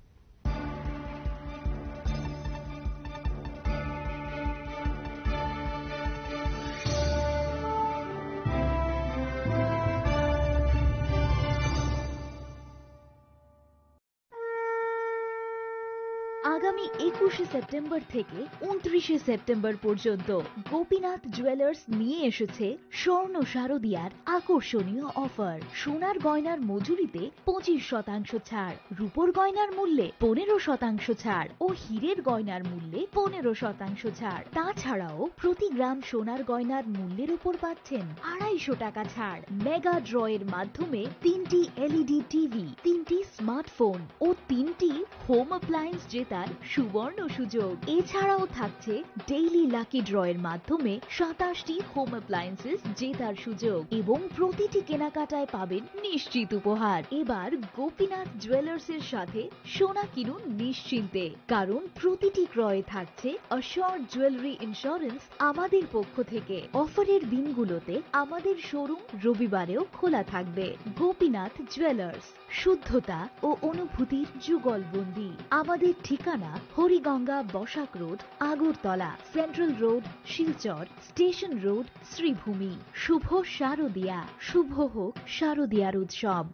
আগামী একুশে সেপ্টেম্বর থেকে ঊনত্রিশে সেপ্টেম্বর পর্যন্ত গোপীনাথ জুয়েলার্স নিয়ে এসেছে স্বর্ণ শারদিয়ার আকর্ষণীয় অফার। সোনার গয়নার মজুরিতে পঁচিশ শতাংশ ছাড়, রূপোর গয়নার মূল্যে পনেরো শতাংশ ছাড় ও হীরের গয়নার মূল্যে পনেরো শতাংশ ছাড়। তাছাড়াও প্রতি গ্রাম সোনার গয়নার মূল্যের উপর পাচ্ছেন আড়াইশো টাকা ছাড়। মেগা ড্রয়ের মাধ্যমে তিনটি এলইডি টিভি, তিনটি স্মার্টফোন ও তিনটি হোম অ্যাপ্লায়েন্স জেতার সুবর্ণ সুযোগ। এছাড়াও থাকছে ডেইলি লাকি ড্রয়ের মাধ্যমে সাতাশটি হোম অ্যাপ্লায়েন্সেস জেতার সুযোগ এবং প্রতিটি কেনাকাটায় পাবেন নিশ্চিত উপহার। এবার গোপীনাথ জুয়েলার্সের সাথে সোনা কিনুন নিশ্চিন্তে, কারণ প্রতিটি ক্রয়ে থাকছে অ্যাসিওরড জুয়েলারি ইন্স্যুরেন্স আমাদের পক্ষ থেকে। অফারের দিনগুলোতে আমাদের শোরুম রবিবারেও খোলা থাকবে। গোপীনাথ জুয়েলার্স, শুদ্ধতা ও অনুভূতির যুগলবন্দি। আমাদের ঠিকানা Hariganga Basak road, Agartala, central road, Silchar, station road, Sribhumi. শুভ শারদিয়া, শুভ হোক শারদিয়ার উৎসব।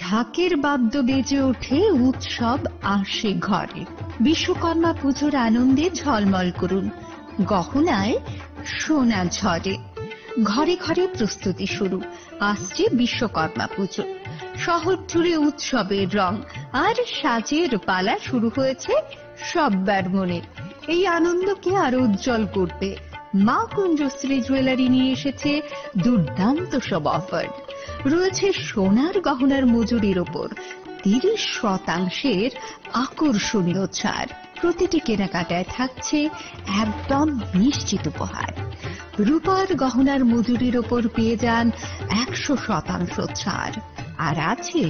ঢাকের বাদ্য বেজে ওঠে, উৎসব আসে ঘরে। বিশ্বকর্মা পুজোর আনন্দে ঝলমল করুন, গহনায় সোনা ঝরে। ঘরে ঘরে প্রস্তুতি শুরু, আসছে বিশ্বকর্মা পুজো। শহর জুড়ে উৎসবের রং আর সাজের পালা শুরু হয়েছে সব্বার মনে। এই আনন্দকে আরো উজ্জ্বল করতে মা কুঞ্জশ্রী জুয়েলারি নিয়ে এসেছে দুর্দান্ত সব অফার। রয়েছে সোনার গহনার মজুরির ওপর তিরিশ শতাংশের আকর্ষণীয় ছাড়। প্রতিটি কেনাকাটায় থাকছে একদম নিশ্চিত উপহার। রূপার গহনার মজুরির ওপর পেয়ে যান একশো শতাংশ ছাড়। আর আছে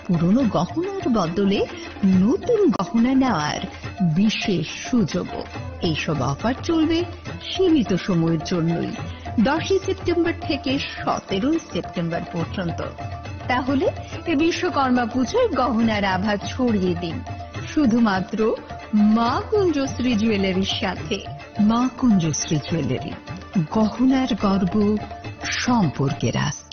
পুরনো গহনার বদলে নতুন গহনা নেওয়ার বিশেষ সুযোগও। এইসব অফার চলবে সীমিত সময়ের জন্যই, দশই সেপ্টেম্বর থেকে সতেরোই সেপ্টেম্বর পর্যন্ত। তাহলে এ বিশ্বকর্মা পুজোয় গহনার আভা ছড়িয়ে দিন শুধুমাত্র মা কুঞ্জশ্রী জুয়েলারির সাথে। মা কুঞ্জশ্রী জুয়েলারি, গহনার গর্ব, সম্পর্কের আস্থা।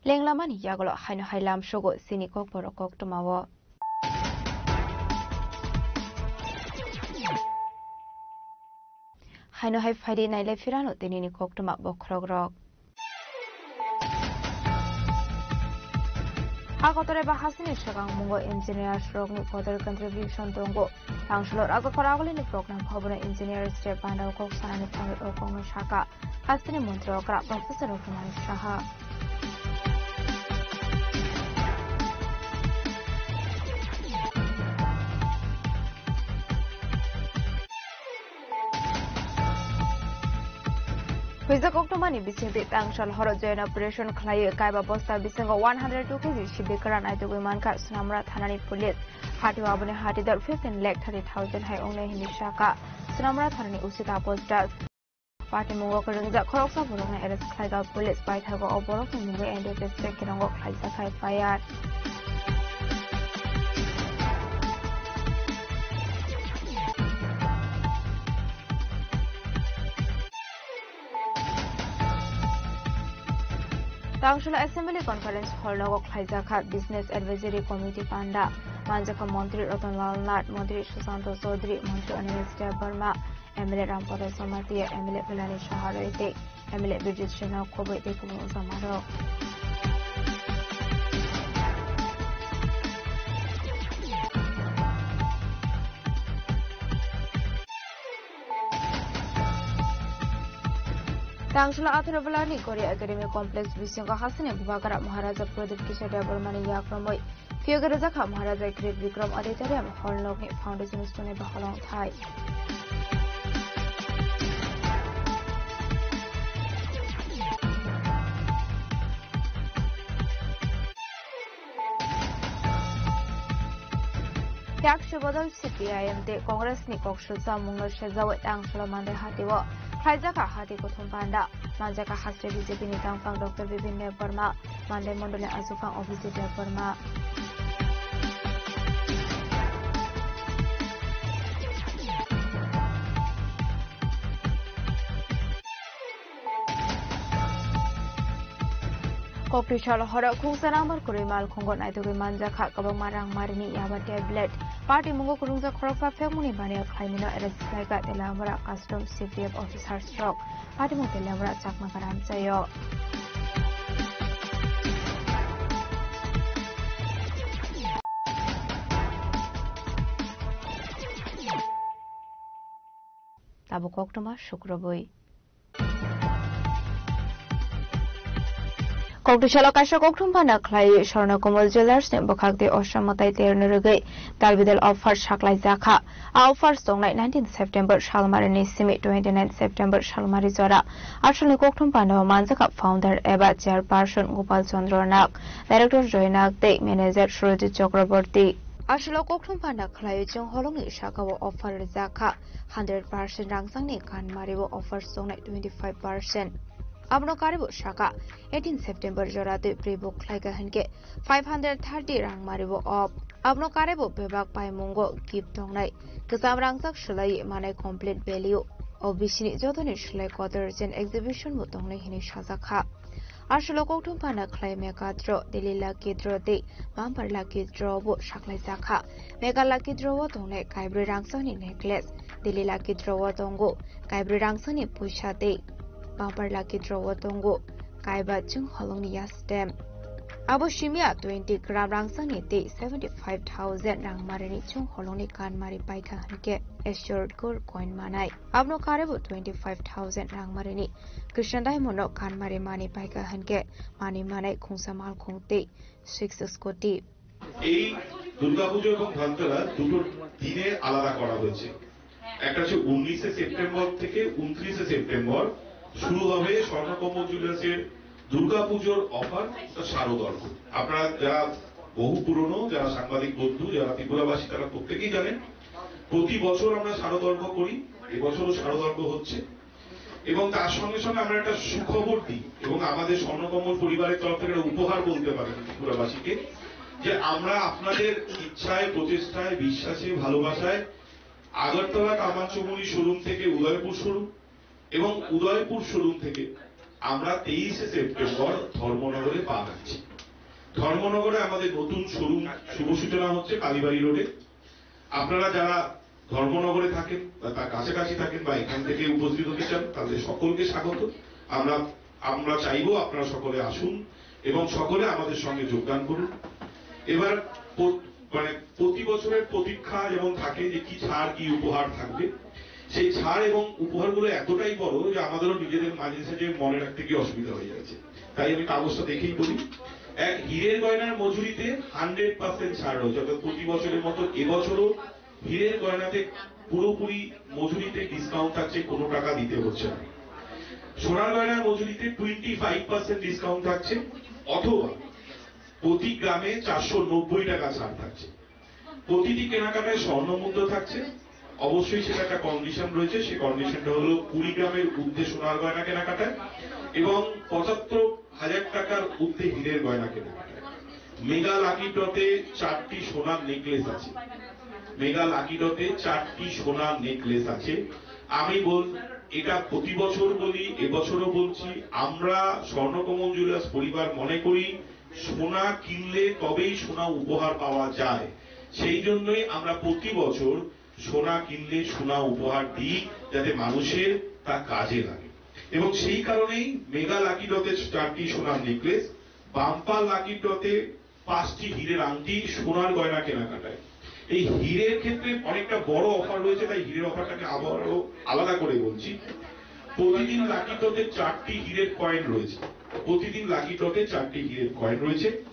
Lenglamani yagulo haino hai lamsogo chini kokborok koktwmao. Haino hai phaidi nailai phirano tinini koktwma bokhorokrok. Ha kotor eba hasteni swkang mungo engineers rokni kotor contribution tongo. Tangsulo rajakhor agulini program phabono engineers rok pandao kok sanani thangwi o kokno saka. Hasteni montri okra Professor Raghunath Saha. Huijak koktwmani bisingtwi tangsal horo joint operation khlaiwi kaiba bosta bisingo one hundred two K G sibri kwran aitugwi mankha Sonamura thanani police. Hatio aboni hatidor fifteen lakh thirty thousand hai wngnai hinwi sakha Sonamura thanani O C Taposh Das. Patimungo kwrwngjak khoroksa borokno arrest khlaijak police, paithago o borokni mungwi N D P S check kirango khlaijak hai F I R. Tangsula Assembly Conference Hall nogo khlaijakha Business Advisory Committee panda. Manjakha Montri Ratan Lal Nath, Montri Sushanta Chaudhary, Montri Anish Debbarma, M L A Rampada Jamatia, M L A Bhilani Saha Roy tei M L A Birjit Sena Khoboi tei kubun jamarok. Tangsula atharo belani Korea Academy Complex bisingo hasteni Bubagra Maharaja Pradip Kishore Debbarmani yakromoi Phiyogwi rwjakha Maharaja Great Bikram Auditorium Hall nokni foundation stone ni baholong thai. Yak se bodol C P I M tei Congress ni kok sujak mungno sejawi tang solo mande hati o khlaijak hati kuthum panda. Manjak haste B J P ni tangphang Doctor Bipin Debbarma, Mandai Mondol ni aswk phang Abhijit Debbarma. Kokri salo horo khungsa number kwrwi malkhungo naitugwi manjakha kwbangma rang marini yaba tablet. Party mungo kwrwngjak khoroksa phekmungni baniya khlaimino arrest khlaikha Teliamura Custom C P F officers rok. Patimung Teliamura Chakma Garam Chayo. Tabuk koktwma Sukrobwi. Kokdusalo kaisa kokthum phana khlai Swarna Kamal Jewellers ni bwkhak tei Osha mwtai terno rwgwi dalbidal offer saklai jakha. A offer tongnai nineteen September salmari ni simi twenty nine September salmari jora. Asalni kokthum phano manjakha founder eba chairperson Gopal Chandra Nag, director Joy Nag tei manager Surajit Chakraborty. Asalo kokthum phana khlai chwng holongni sakao offer jakha. Hundred percent rangchakni kanmari o offer tongnai twenty five percent. Abono karibo saka eighteen September jora twi prebo khlaika hinkhe five hundred thirty rang maribo off. Abono karibo bebak paimungo gift tongnai. Kwcham rangchak swlaiwi manai complete value. O bisini jotoni swlai kotor jen exhibition bo tongnai hinwi sajakha. Asalo kokthum phana khlai Mega Draw, Daily Lucky Draw tei Bumper Lucky Draw bo saklai jakha. Mega Lucky Draw o tongnai kaibrwi rangchakni necklace, Daily Lucky Draw o tongo kaibrwi rangchakni puisa tei bumper lucky draw o tongo. Kaiba chwng holongni yastem. Abo simya twenty gram rangchakni tei seventy five thousand rangmarini chwng holongni kanmari paikha hwnkhe assured gold coin manai. Abono karebo twenty five thousand rangmarini Christian diamond no kanmari mani paikha hwnkhe mani manai khungsa malkhung tei six scooty. এই দুর্গাপুজো এবং ধনতেরাস দুটো দিনে আলাদা করা হয়েছে। একটা হচ্ছে উনিশে সেপ্টেম্বর থেকে ঊনত্রিশে সেপ্টেম্বর শুরু হবে স্বর্ণকমল জুয়েলার্সের দুর্গাপুজোর অফার শারদর্ঘ। আপনারা যারা বহু পুরনো, যারা সাংবাদিক বন্ধু, যারা ত্রিপুরাবাসী, তারা প্রত্যেকেই জানেন প্রতি বছর আমরা শারদর্ঘ করি, এবছরও শারদর্ঘ হচ্ছে। এবং তার সঙ্গে সঙ্গে আমরা একটা সুখবর দিই এবং আমাদের স্বর্ণকমল পরিবারের তরফ থেকে একটা উপহার বলতে পারেন ত্রিপুরাবাসীকে, যে আমরা আপনাদের ইচ্ছায়, প্রচেষ্টায়, বিশ্বাসে, ভালোবাসায় আগরতলা কামারচুমুনি শোরুম থেকে উদয়পুর শোরুম এবং উদয়পুর শোরুম থেকে আমরা তেইশে সেপ্টেম্বর ধর্মনগরে পা রাখছি। ধর্মনগরে আমাদের নতুন শোরুম শুভ সূচনা হচ্ছে কালীবাড়ি রোডে। আপনারা যারা ধর্মনগরে থাকেন বা তার কাছাকাছি থাকেন বা এখান থেকে উপস্থিত হতে চান, তাদের সকলকে স্বাগত। আমরা আমরা চাইবো আপনারা সকলে আসুন এবং সকলে আমাদের সঙ্গে যোগদান করুন। এবার প- মানে প্রতি বছরের প্রতীক্ষা যেমন থাকে যে কি ছাড় কি উপহার থাকবে, সেই ছাড় এবং উপহারগুলো এতটাই বড় যে আমাদেরও নিজেদের মাঝে সাঝে মনে রাখতে গিয়ে অসুবিধা হয়ে যাচ্ছে। তাই আমি কাগজটা দেখেই বলি, এক হীরের গয়নার মজুরিতে হান্ড্রেড পার্সেন্ট ছাড় রয়েছে, অর্থাৎ প্রতি বছরের মতো এবছরও হীরের গয়নাতে পুরোপুরি মজুরিতে ডিসকাউন্ট থাকছে, কোনো টাকা দিতে হচ্ছে না। সোনার গয়নার মজুরিতে টোয়েন্টি ফাইভ পার্সেন্ট ডিসকাউন্ট থাকছে, অথবা প্রতি গ্রামে চারশো নব্বই টাকা ছাড় থাকছে। প্রতিটি কেনাকাটায় স্বর্ণ মুদ্রা থাকছে। অবশ্যই সেটা একটা কন্ডিশন রয়েছে, সেই কন্ডিশনটা হলো কুড়ি গ্রামের ঊর্ধ্বে সোনার গয়না কেনাকাটায় এবং পঁচাত্তর হাজার টাকার ঊর্ধ্বে হীরের গয়না কেনাকাটায়। মেগা লাকি ড্রতে চারটি সোনার নেকলেস আছে। মেগা লাকি ড্রতে চারটি সোনার নেকলেস আছে। আমি বল এটা প্রতি বছর বলি, এবছরও বলছি, আমরা স্বর্ণকমল জুয়েলার্স পরিবার মনে করি সোনা কিনলে তবেই সোনা উপহার পাওয়া যায়। সেই জন্যই আমরা প্রতি বছর সোনা কিনলে সোনা উপহার দিই, যাতে মানুষের তা কাজে লাগে। এবং সেই কারণেই মেগা লাকি ড্রতে চারটি সোনার নেকলেস, বাম্পার লাকি ড্রতে পাঁচটি হীরের আংটি, সোনার গয়না কেনাকাটায়। এই হীরের ক্ষেত্রে অনেকটা বড় অফার রয়েছে, তাই হীরের অফারটাকে আবারও আলাদা করে বলছি। প্রতিদিন লাকি ড্রতে চারটি হীরের কয়েন রয়েছে। প্রতিদিন লাকি ড্রতে চারটি হীরের কয়েন রয়েছে।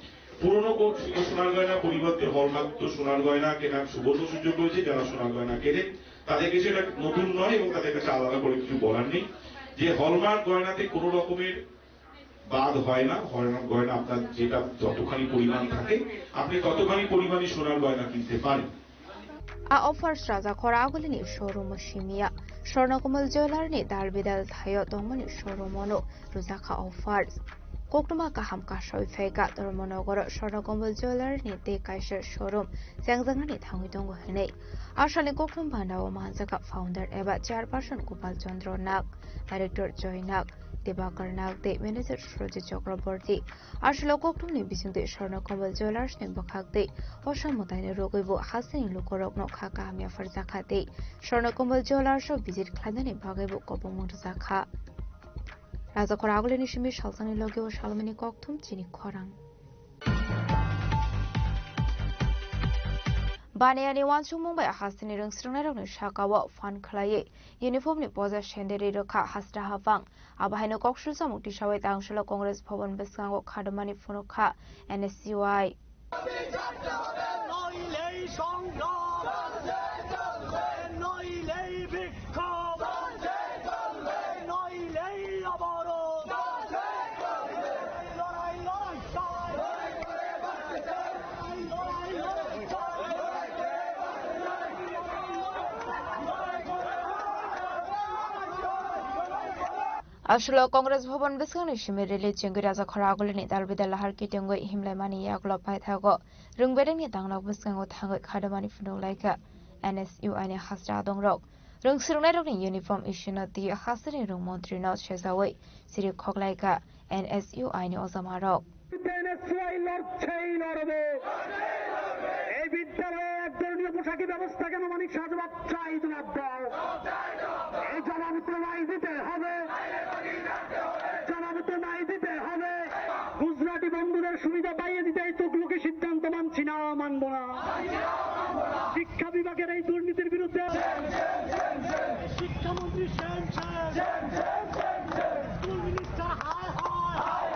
পুরনো কো- সোনার গয়না পরিবর্তে হলমার্ক সোনার গয়না কেনার সুবর্ণ সুযোগ রয়েছে। যারা সোনার গয়না কেনেন, তাদের কাছে এটা নতুন নয় এবং তাদের কাছে আলাদা করে কিছু বলার নেই। যে হলমার্ক গয়নাতে কোনো রকমের বাদ হয় না, হলমার্ক গয়না আপনার যেটা যতখানি পরিমাণ থাকে, আপনি ততখানি পরিমাণই সোনার গয়না কিনতে পারেন। A offer srajakhor agulini showroom o simiya. Swarnakomal Jewelers ni dal bidal thaio tongmani showroom ono rwjakha offers. Koktwma kaham kasoi phaikha Dharmanagaro Swarnakomal Jewelers ni tei kaisa showroom chengjaknani thangwi tongo hinwi. Aswkni koktwma bandao manjakha founder eba chairperson Gopal Chandra Nag, director Joy Nag, Debakar Nag tei manager Surajit Chakraborty. Aswk koktwmani bisingtwi Swarnakomal Jewelers ni bwkhak tei osa mwtaini rwgwibo hasteni lukurokno kha kaham yapharjakha tei Swarnakomal Jewelers o visit khlainani bagwibo kwbangma rwjakha. Rajakhor agulini simi salsani logi o salmani kokthum chini khorang. Baniyani uansukmung bai hasteni rwngsrwngnairokni sakao phan khlaiwi uniformni poja senderi rwkha Hasra Hafang. Abo haino kok swijamung tisawi tangsulo Congress Bhaban bwskango khadumani phunukha N S U I. নইলেই সংগ্রাম, নইলেই বিক্ষোভ, নইলেই অবরোধ। লড়াই, লড়াই চাই। Aswklo Congress Bhaban bwskangni simi rally chengwi Rajakhor agulini dalbidal lahar kitengwi himlaimani yagulo paithago rwngberengni tangnok bwskango thangwi khadumani phunuk laikha N S U I ni hasra adongrok. Rwngsrwngnairokni uniform isino twi hasteni rwng montrino sejawi siri khoklaikha N S U I ni ojamarok. N S U I লড়ছেই লড়বে। এই বিদ্যালয়ে এক ধরনের পোশাকি ব্যবস্থা কেন মানিক সাজবাদ চাই জনাব দল। এই জবাব প্রমাণ দিতে হবে। জনমত নাই দিতে হবে। গুজরাটি বন্ধুদের সুবিধা পাইয়ে দিতে এই তুগলকি সিদ্ধান্ত মানছি না, মানব না। শিক্ষা বিভাগের এই দুর্নীতির বিরুদ্ধে শিক্ষামন্ত্রী সেন সেন। স্কুল মিনিস্টার হায় হায়।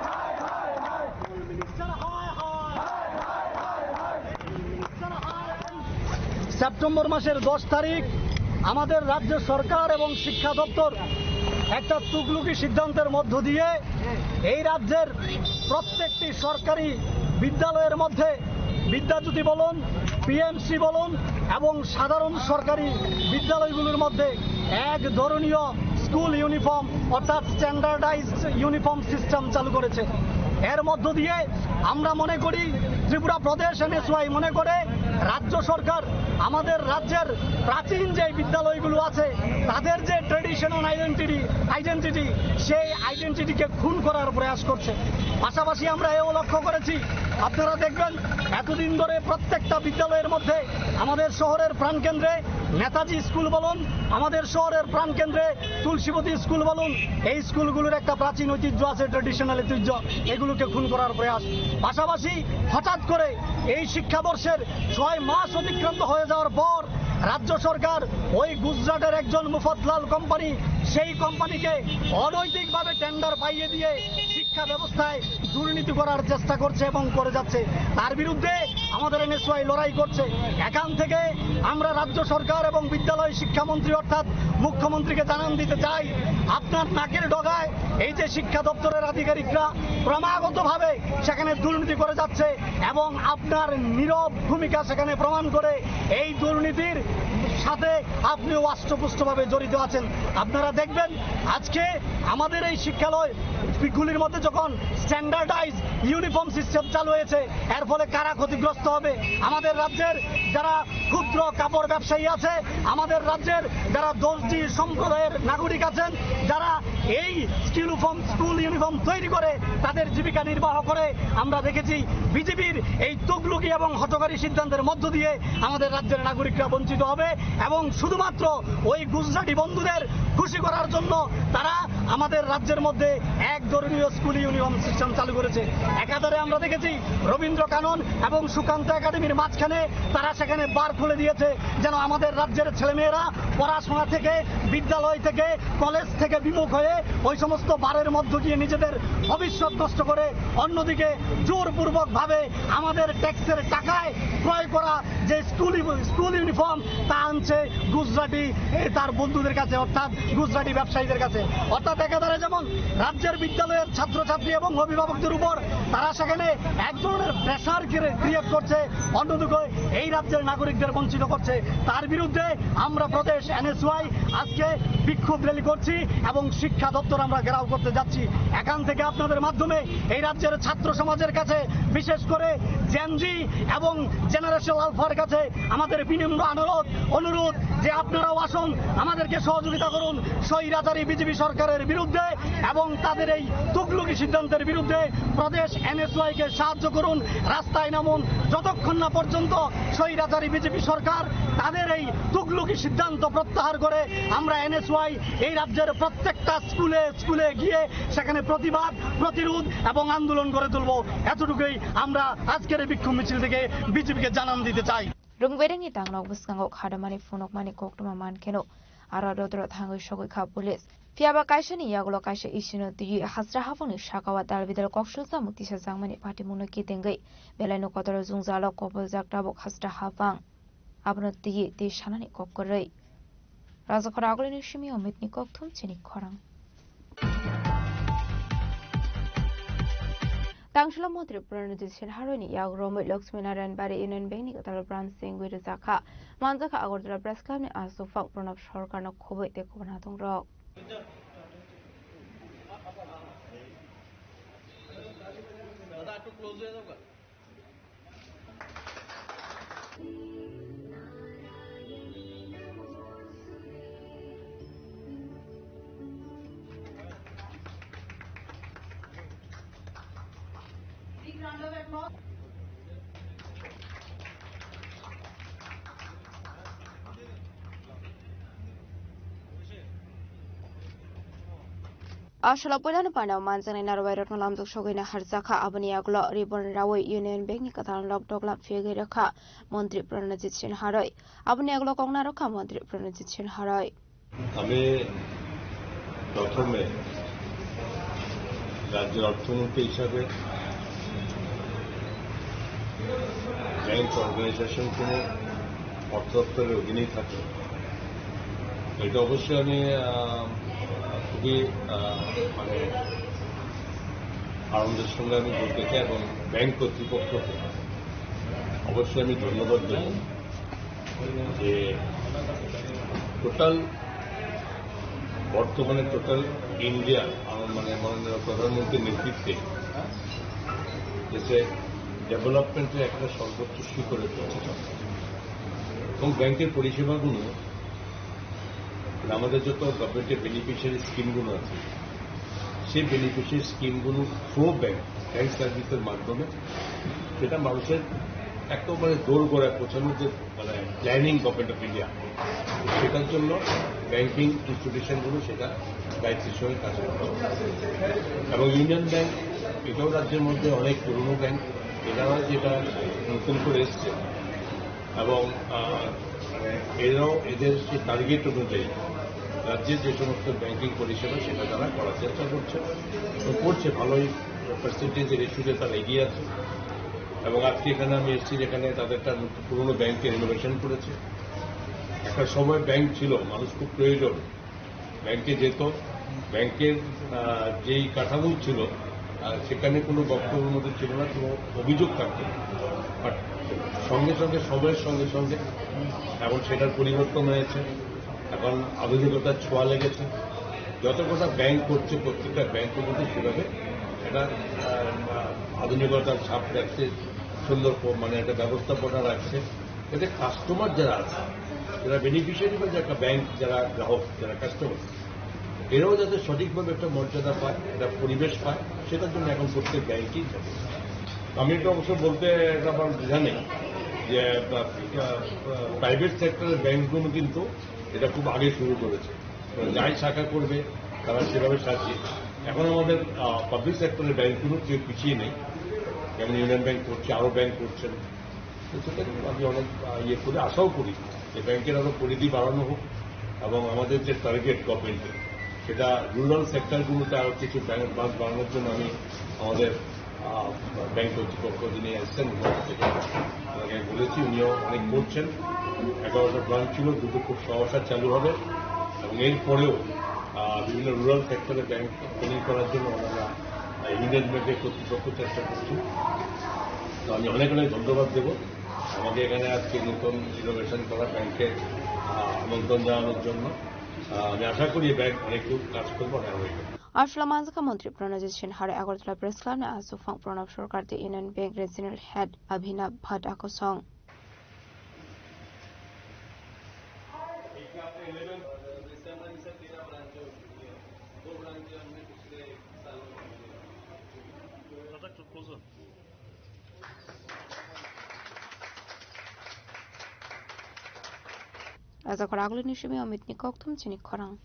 স্কুল মিনিস্টার হায় হায়। স্কুল মিনিস্টার হায় হায়। সেপ্টেম্বর মাসের দশ তারিখ আমাদের রাজ্য সরকার এবং শিক্ষা দপ্তর একটা তুগলকি সিদ্ধান্তের মধ্য দিয়ে এই রাজ্যের প্রত্যেকটি সরকারি বিদ্যালয়ের মধ্যে বিদ্যাজ্যোতি বলুন, পিএমসি বলুন এবং সাধারণ সরকারি বিদ্যালয়গুলোর মধ্যে এক ধরনীয় স্কুল ইউনিফর্ম অর্থাৎ স্ট্যান্ডার্ডাইজড ইউনিফর্ম সিস্টেম চালু করেছে। এর মধ্য দিয়ে আমরা মনে করি, ত্রিপুরা প্রদেশ এনএসওয়াই মনে করে রাজ্য সরকার আমাদের রাজ্যের প্রাচীন যে বিদ্যালয়গুলো আছে তাদের যে ট্রেডিশনাল আইডেন্টিটি আইডেন্টিটি সেই আইডেন্টিটিকে খুন করার প্রয়াস করছে। পাশাপাশি আমরা এও লক্ষ্য করেছি, আপনারা দেখবেন এতদিন ধরে প্রত্যেকটা বিদ্যালয়ের মধ্যে আমাদের শহরের প্রাণকেন্দ্রে নেতাজি স্কুল বলুন, আমাদের শহরের প্রাণকেন্দ্রে তুলসীবতী স্কুল বলুন, এই স্কুলগুলোর একটা প্রাচীন ঐতিহ্য আছে, ট্রেডিশনাল ঐতিহ্য, এগুলোকে খুন করার প্রয়াস। পাশাপাশি হঠাৎ করে এই শিক্ষাবর্ষের ছয় মাস অতিক্রান্ত হয়ে যাওয়ার পর রাজ্য সরকার ওই গুজরাটের একজন মুফতলাল কোম্পানি, সেই কোম্পানিকে অনৈতিকভাবে টেন্ডার পাইয়ে দিয়ে শিক্ষা ব্যবস্থায় দুর্নীতি করার চেষ্টা করছে এবং করে যাচ্ছে। তার বিরুদ্ধে আমাদের এনএসওয়াই লড়াই করছে। এখান থেকে আমরা রাজ্য সরকার এবং বিদ্যালয় শিক্ষামন্ত্রী অর্থাৎ মুখ্যমন্ত্রীকে জানান দিতে চাই, আপনার নাকের ডগায় এই যে শিক্ষা দপ্তরের আধিকারিকরা ক্রমাগতভাবে সেখানে দুর্নীতি করে যাচ্ছে এবং আপনার নীরব ভূমিকা সেখানে প্রমাণ করে এই দুর্নীতির সাথে আপনিও আষ্টপুষ্টভাবে জড়িত আছেন। আপনারা দেখবেন আজকে আমাদের এই শিক্ষালয় গুলির মধ্যে যখন স্ট্যান্ডার্ডাইজ ইউনিফর্ম সিস্টেম চালু হয়েছে, এর ফলে কারা ক্ষতিগ্রস্ত হবে? আমাদের রাজ্যের যারা ক্ষুদ্র কাপড় ব্যবসায়ী আছে, আমাদের রাজ্যের যারা দর্জি সম্প্রদায়ের নাগরিক আছেন, যারা এই স্কুল ইউনিফর্ম স্কুল ইউনিফর্ম তৈরি করে তাদের জীবিকা নির্বাহ করে, আমরা দেখেছি বিজেপির এই তুগলকি এবং হঠকারী সিদ্ধান্তের মধ্য দিয়ে আমাদের রাজ্যের নাগরিকরা বঞ্চিত হবে এবং শুধুমাত্র ওই গুজরাটি বন্ধুদের খুশি করার জন্য তারা আমাদের রাজ্যের মধ্যে এক ধরনীয় স্কুল ইউনিফর্ম সিস্টেম চালু করেছে। একাধারে আমরা দেখেছি রবীন্দ্র কানন এবং সুকান্ত একাডেমির মাঝখানে তারা সেখানে বার খুলে দিয়েছে, যেন আমাদের রাজ্যের ছেলেমেয়েরা পড়াশোনা থেকে, বিদ্যালয় থেকে, কলেজ থেকে বিমুখ হয়ে ওই সমস্ত বারের মধ্য দিয়ে নিজেদের ভবিষ্যৎ নষ্ট করে অন্যদিকে জোরপূর্বকভাবে আমাদের ট্যাক্সের টাকায় ক্রয় করা যে স্কুল ইউ-, স্কুল ইউনিফর্ম তা আনছে গুজরাটি, এ, তার বন্ধুদের কাছে, অর্থাৎ গুজরাটি ব্যবসায়ীদের কাছে। অর্থাৎ একাধারে যেমন রাজ্যের বিদ্যালয়ের ছাত্রছাত্রী এবং অভিভাবকদের উপর তারা সেখানে এক ধরনের প্রেশার ক্রিয়েট করছে, অন্যদিকে এই রাজ্যের নাগরিকদের বঞ্চিত করছে। তার বিরুদ্ধে আমরা প্রদেশ এনএসওয়াই আজকে বিক্ষোভ র্যালি করছি এবং শিক্ষা দপ্তর আমরা ঘেরাও করতে যাচ্ছি। এখান থেকে আপনাদের মাধ্যমে এই রাজ্যের ছাত্র সমাজের কাছে, বিশেষ করে জেনজি এবং জেনারেশন আলফার কাছে আমাদের বিনম্র অনুরোধ, অনুরোধ যে আপনারাও আসুন, আমাদেরকে সহযোগিতা করুন স্বৈরাচারী বিজেপি সরকারের বিরুদ্ধে এবং তাদের এই তুগলকি সিদ্ধান্তের বিরুদ্ধে। প্রদেশ এনএসওয়াই কে সাহায্য করুন, রাস্তায় নামুন, যতক্ষণ না পর্যন্ত স্বৈরাচারী বিজেপি সরকার তাদের এই তুগলকি সিদ্ধান্ত প্রত্যাহার করে। আমরা এনএসওয়াই এই রাজ্যের প্রত্যেকটা স্কুলে স্কুলে গিয়ে সেখানে প্রতিবাদ, প্রতিরোধ এবং আন্দোলন গড়ে তুলব। এতটুকুই আমরা আজকের এই বিক্ষোভ মিছিল থেকে বিজেপিকে জানান দিতে চাই। Rwngberengni tangnok bwskango khadamani phunukmani koktwma mankheno, aro dodro thangwi sogwi kha police. Phiyaba kaisani yagulo kaisa isino twiwi hasra haphangni sakao dalbidal koksokjak mukti sajakmani patimungno kitengwi belaino kotoro jwngjalo kopoljak tabuk hasra haphang. Abono twiwi twi sanani kok kwrwi. Rajakhor agulini simi Omitni kokthum chini khorang. Tangsila Mantri Pranajit Sinha roini yak romwi Lakshmi Narayan Bari Union Bank ni kwtal branch sengwi rwjakha. Manjakha Agartala Press Club ni aswk phang Pranab Sarkar no khobwi tei khobanatung rok. Aswlao puilano panao manjaknai narwai rokno lamjak sogwino harjakha. Aboni yagulo ribbon rawi Union Bank ni kwtal nok doglam phiyogwi rwkha Montri Pranajit Sinha roi. Aboni yagulo kok narwkha Montri Pranajit Sinha roi. আমি প্রথমে রাজ্যের অর্থমন্ত্রী হিসাবে bank organisation কোনো অর্থ দপ্তরের অধীনেই থাকে। এটা অবশ্যই আমি, আহ, খুবই, আহ, মানে, আনন্দের সঙ্গে আমি বলতে চাই এবং ব্যাংক কর্তৃপক্ষকে অবশ্যই আমি ধন্যবাদ দেব যে টোটাল, বর্তমানে টোটাল ইন্ডিয়া, আমার মানে মাননীয় প্রধানমন্ত্রীর নেতৃত্বে দেশে ডেভেলপমেন্টের একটা সর্বোচ্চ শিখরে পৌঁছেছে এবং ব্যাংকের পরিষেবাগুলো, মানে, আমাদের যত গভর্নমেন্টের বেনিফিশিয়ারি স্কিমগুলো আছে, সেই বেনিফিশিয়ারি স্কিমগুলো থ্রু ব্যাংক, ব্যাংক সার্ভিসের মাধ্যমে সেটা মানুষের একেবারে দোরগোড়ায় পৌঁছানোর যে, মানে, প্ল্যানিং গভর্নমেন্ট অফ ইন্ডিয়া, সেটার জন্য ব্যাংকিং ইনস্টিটিউশনগুলো সেটা দায়িত্বের সঙ্গে কাজ করে। এবং ইউনিয়ন ব্যাংক, এটাও রাজ্যের মধ্যে অনেক পুরনো ব্যাংক, এরাও যেটা নতুন করে এসছে এবং, আহ, মানে, এরাও এদের যে টার্গেট অনুযায়ী রাজ্যের যে সমস্ত ব্যাংকিং পরিষেবা সেটা তারা করার চেষ্টা করছে এবং করছে, ভালোই পার্সেন্টেজের রেশিওতে তারা এগিয়ে আছে। এবং আজকে এখানে আমি এসেছি, যেখানে তাদের একটা নতুন পুরনো ব্যাংকে রিনোভেশন করেছে। একটা সময় ব্যাংক ছিল, মানুষ খুব প্রয়োজন, ব্যাংকে যেত, ব্যাংকের, আহ, যেই কাঠামো ছিল, আহ, সেখানে কোনো বক্তব্যের মধ্যে ছিল না, কোনো অভিযোগ থাকতো না। বাট সঙ্গে সঙ্গে, সময়ের সঙ্গে সঙ্গে এখন সেটার পরিবর্তন হয়েছে, এখন আধুনিকতার ছোঁয়া লেগেছে। যত কটা ব্যাংক করছে, প্রত্যেকটা ব্যাংকের মধ্যে সেভাবে একটা, আহ, আধুনিকতার ছাপ রাখছে, সুন্দর প-, মানে একটা ব্যবস্থাপনা রাখছে, যাতে কাস্টমার যারা আছে, যারা বেনিফিশিয়ারি বা যারা ব্যাংক, যারা গ্রাহক, যারা কাস্টমার, এরাও যাতে সঠিকভাবে একটা মর্যাদা পায়, একটা পরিবেশ পায়, সেটার জন্য এখন প্রত্যেক ব্যাংকেই যাবে। আমি এটা অবশ্য বলতে একটা আমার দ্বিধা নেই যে, আহ, আহ, প্রাইভেট সেক্টরের ব্যাংকগুলো কিন্তু এটা খুব আগে শুরু করেছে। যাই শাখা করবে, তারা সেভাবে সাজিয়ে। এখন আমাদের, আহ, পাবলিক সেক্টরের ব্যাংকগুলো কেউ পিছিয়ে নেই, যেমন ইউনিয়ন ব্যাংক করছে, আরও ব্যাংক করছেন। তো সেটা নিয়ে আমি অনেক, আহ, ইয়ে করি, আশাও করি যে ব্যাংকের আরও পরিধি বাড়ানো হোক এবং আমাদের যে টার্গেট গভর্নমেন্টের, সেটা রুরাল সেক্টরগুলোতে আরও কিছু ব্যাংক ব্রাঞ্চ বাড়ানোর জন্য আমি আমাদের, আহ, ব্যাংক কর্তৃপক্ষ যিনি এসছেন, ওনার থেকে ওনাকে আমি বলেছি, উনিও অনেক করছেন। এগারোটা ব্রাঞ্চ ছিল, দুটো খুব সহসা চালু হবে এবং এরপরেও, আহ, বিভিন্ন রুরাল সেক্টরে ব্যাংক ওপেনিং করার জন্য ওনারা, আহ, ইউনিয়ন ব্যাংকের কর্তৃপক্ষ চেষ্টা করছে। তো আমি অনেক অনেক ধন্যবাদ দেব। আমাকে এখানে আজকে নতুন রিনোভেশন করা ব্যাংকে, আহ, আমন্ত্রণ জানানোর জন্য। আহ, আমি আশা করি এই ব্যাংক অনেক দূর কাজ করবে, অনেক অনেক দূর। Aswlao manjakha Montri Pranajit Sinha roi Agartala Press Club ni aswk phang Pranab Sarkar tei Union Bank Regional Head Abhinav Bhatt akosong. Raja Khoragulini simi Amit ni kokthum chini khorang.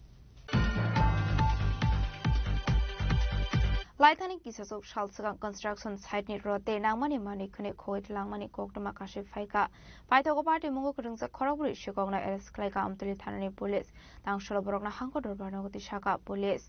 Laithani kisasuk sal swkang construction site ni rot tei nangmani manwi khwnwi khogwi langmani koktwma kasui phaikha. Paithago party mungo kwrwngjak khorokbrwi swkokno arrest khlaikha Amtwlwi thanani police. Tangsolo borokno hangko dorbar nogo twi sakha police.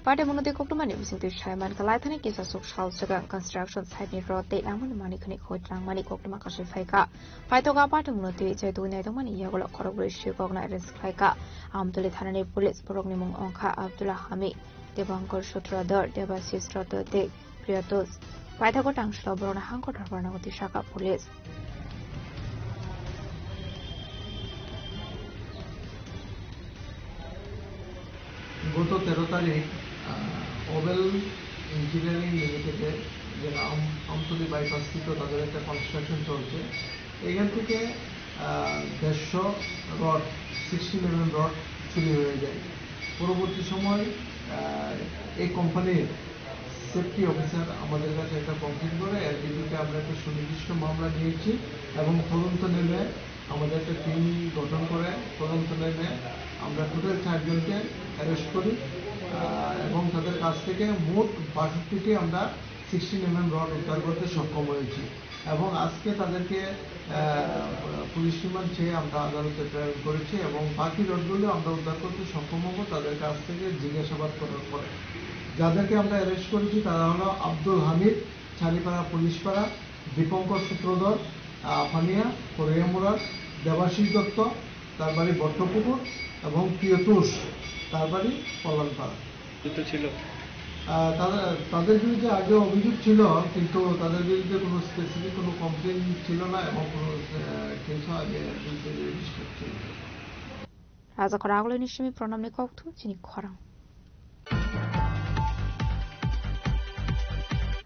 Patimungno twi koktwmani bisingtwi sai mankha, laithani kisasuk sal swkang construction site ni rot tei nangmani manwi khwnwi khogwi langmani koktwma kasui phaikha. Paithago patimungno twi chaitugwi naitokmani yagulo khorokbrwi swkokno arrest khlaikha. Amtwlwi thanani police, borokni mung wngkha Abdullah Hamid, Debankar Sutradhar, Debashish Rato tei Priyatos. Paithago tangsolo borokno hangko dorbar nogo twi sakha police. গত তেরো তারিখ, আহ, oval engineering লিমিটেডে, যেটা আম-, আমতলী বাইপাস স্থিত, তাদের একটা কনস্ট্রাকশন চলছে। এখান থেকে, আহ, দেড়শো রড, সিক্সটিন এমএম রড চুরি হয়ে যায়। পরবর্তী সময়, আহ, এই কোম্পানির সেফটি অফিসার আমাদের কাছে একটা কমপ্লেন করে, এর ভিত্তিতে আমরা একটা সুনির্দিষ্ট মামলা নিয়েছি এবং তদন্ত নেমে আমাদের একটা টিম গঠন করে তদন্ত নেমে আমরা টোটাল চারজনকে অ্যারেস্ট করি, আহ, এবং এবং তাদের কাছ থেকে মোট বাষট্টিটি আমরা সিক্সটিন এমএম রড উদ্ধার করতে সক্ষম হয়েছি এবং আজকে তাদেরকে, আহ, পুলিশ রিমান্ড চেয়ে আমরা আদালতে প্রেরণ করেছি এবং বাকি রডগুলো আমরা উদ্ধার করতে সক্ষম হব তাদের কাছ থেকে জিজ্ঞাসাবাদ করার পরে। যাদেরকে আমরা অ্যারেস্ট করেছি তারা হলো আব্দুল হামিদ, ছানিপাড়া পুলিশপাড়া, দীপঙ্কর সূত্রধর, আহ, আফানিয়া, করৈয়ামুড়া, দেবাশিস দত্ত, তার বাড়ি বট্টপুকুর, এবং প্রিয়তোষ, তার বাড়ি কল্যাণপাড়া। যুক্ত ছিল। আহ, তারা, তাদের বিরুদ্ধে আগে অভিযোগ ছিল, কিন্তু তাদের বিরুদ্ধে কোনো স্পেসিফিক কোনো কমপ্লেন ছিল না এবং কোনো, আহ, কেসও আগে বিরুদ্ধে রেজিস্টার্ড ছিল না। Raja khorang aguloni simi pranamni kokthum chini khorang.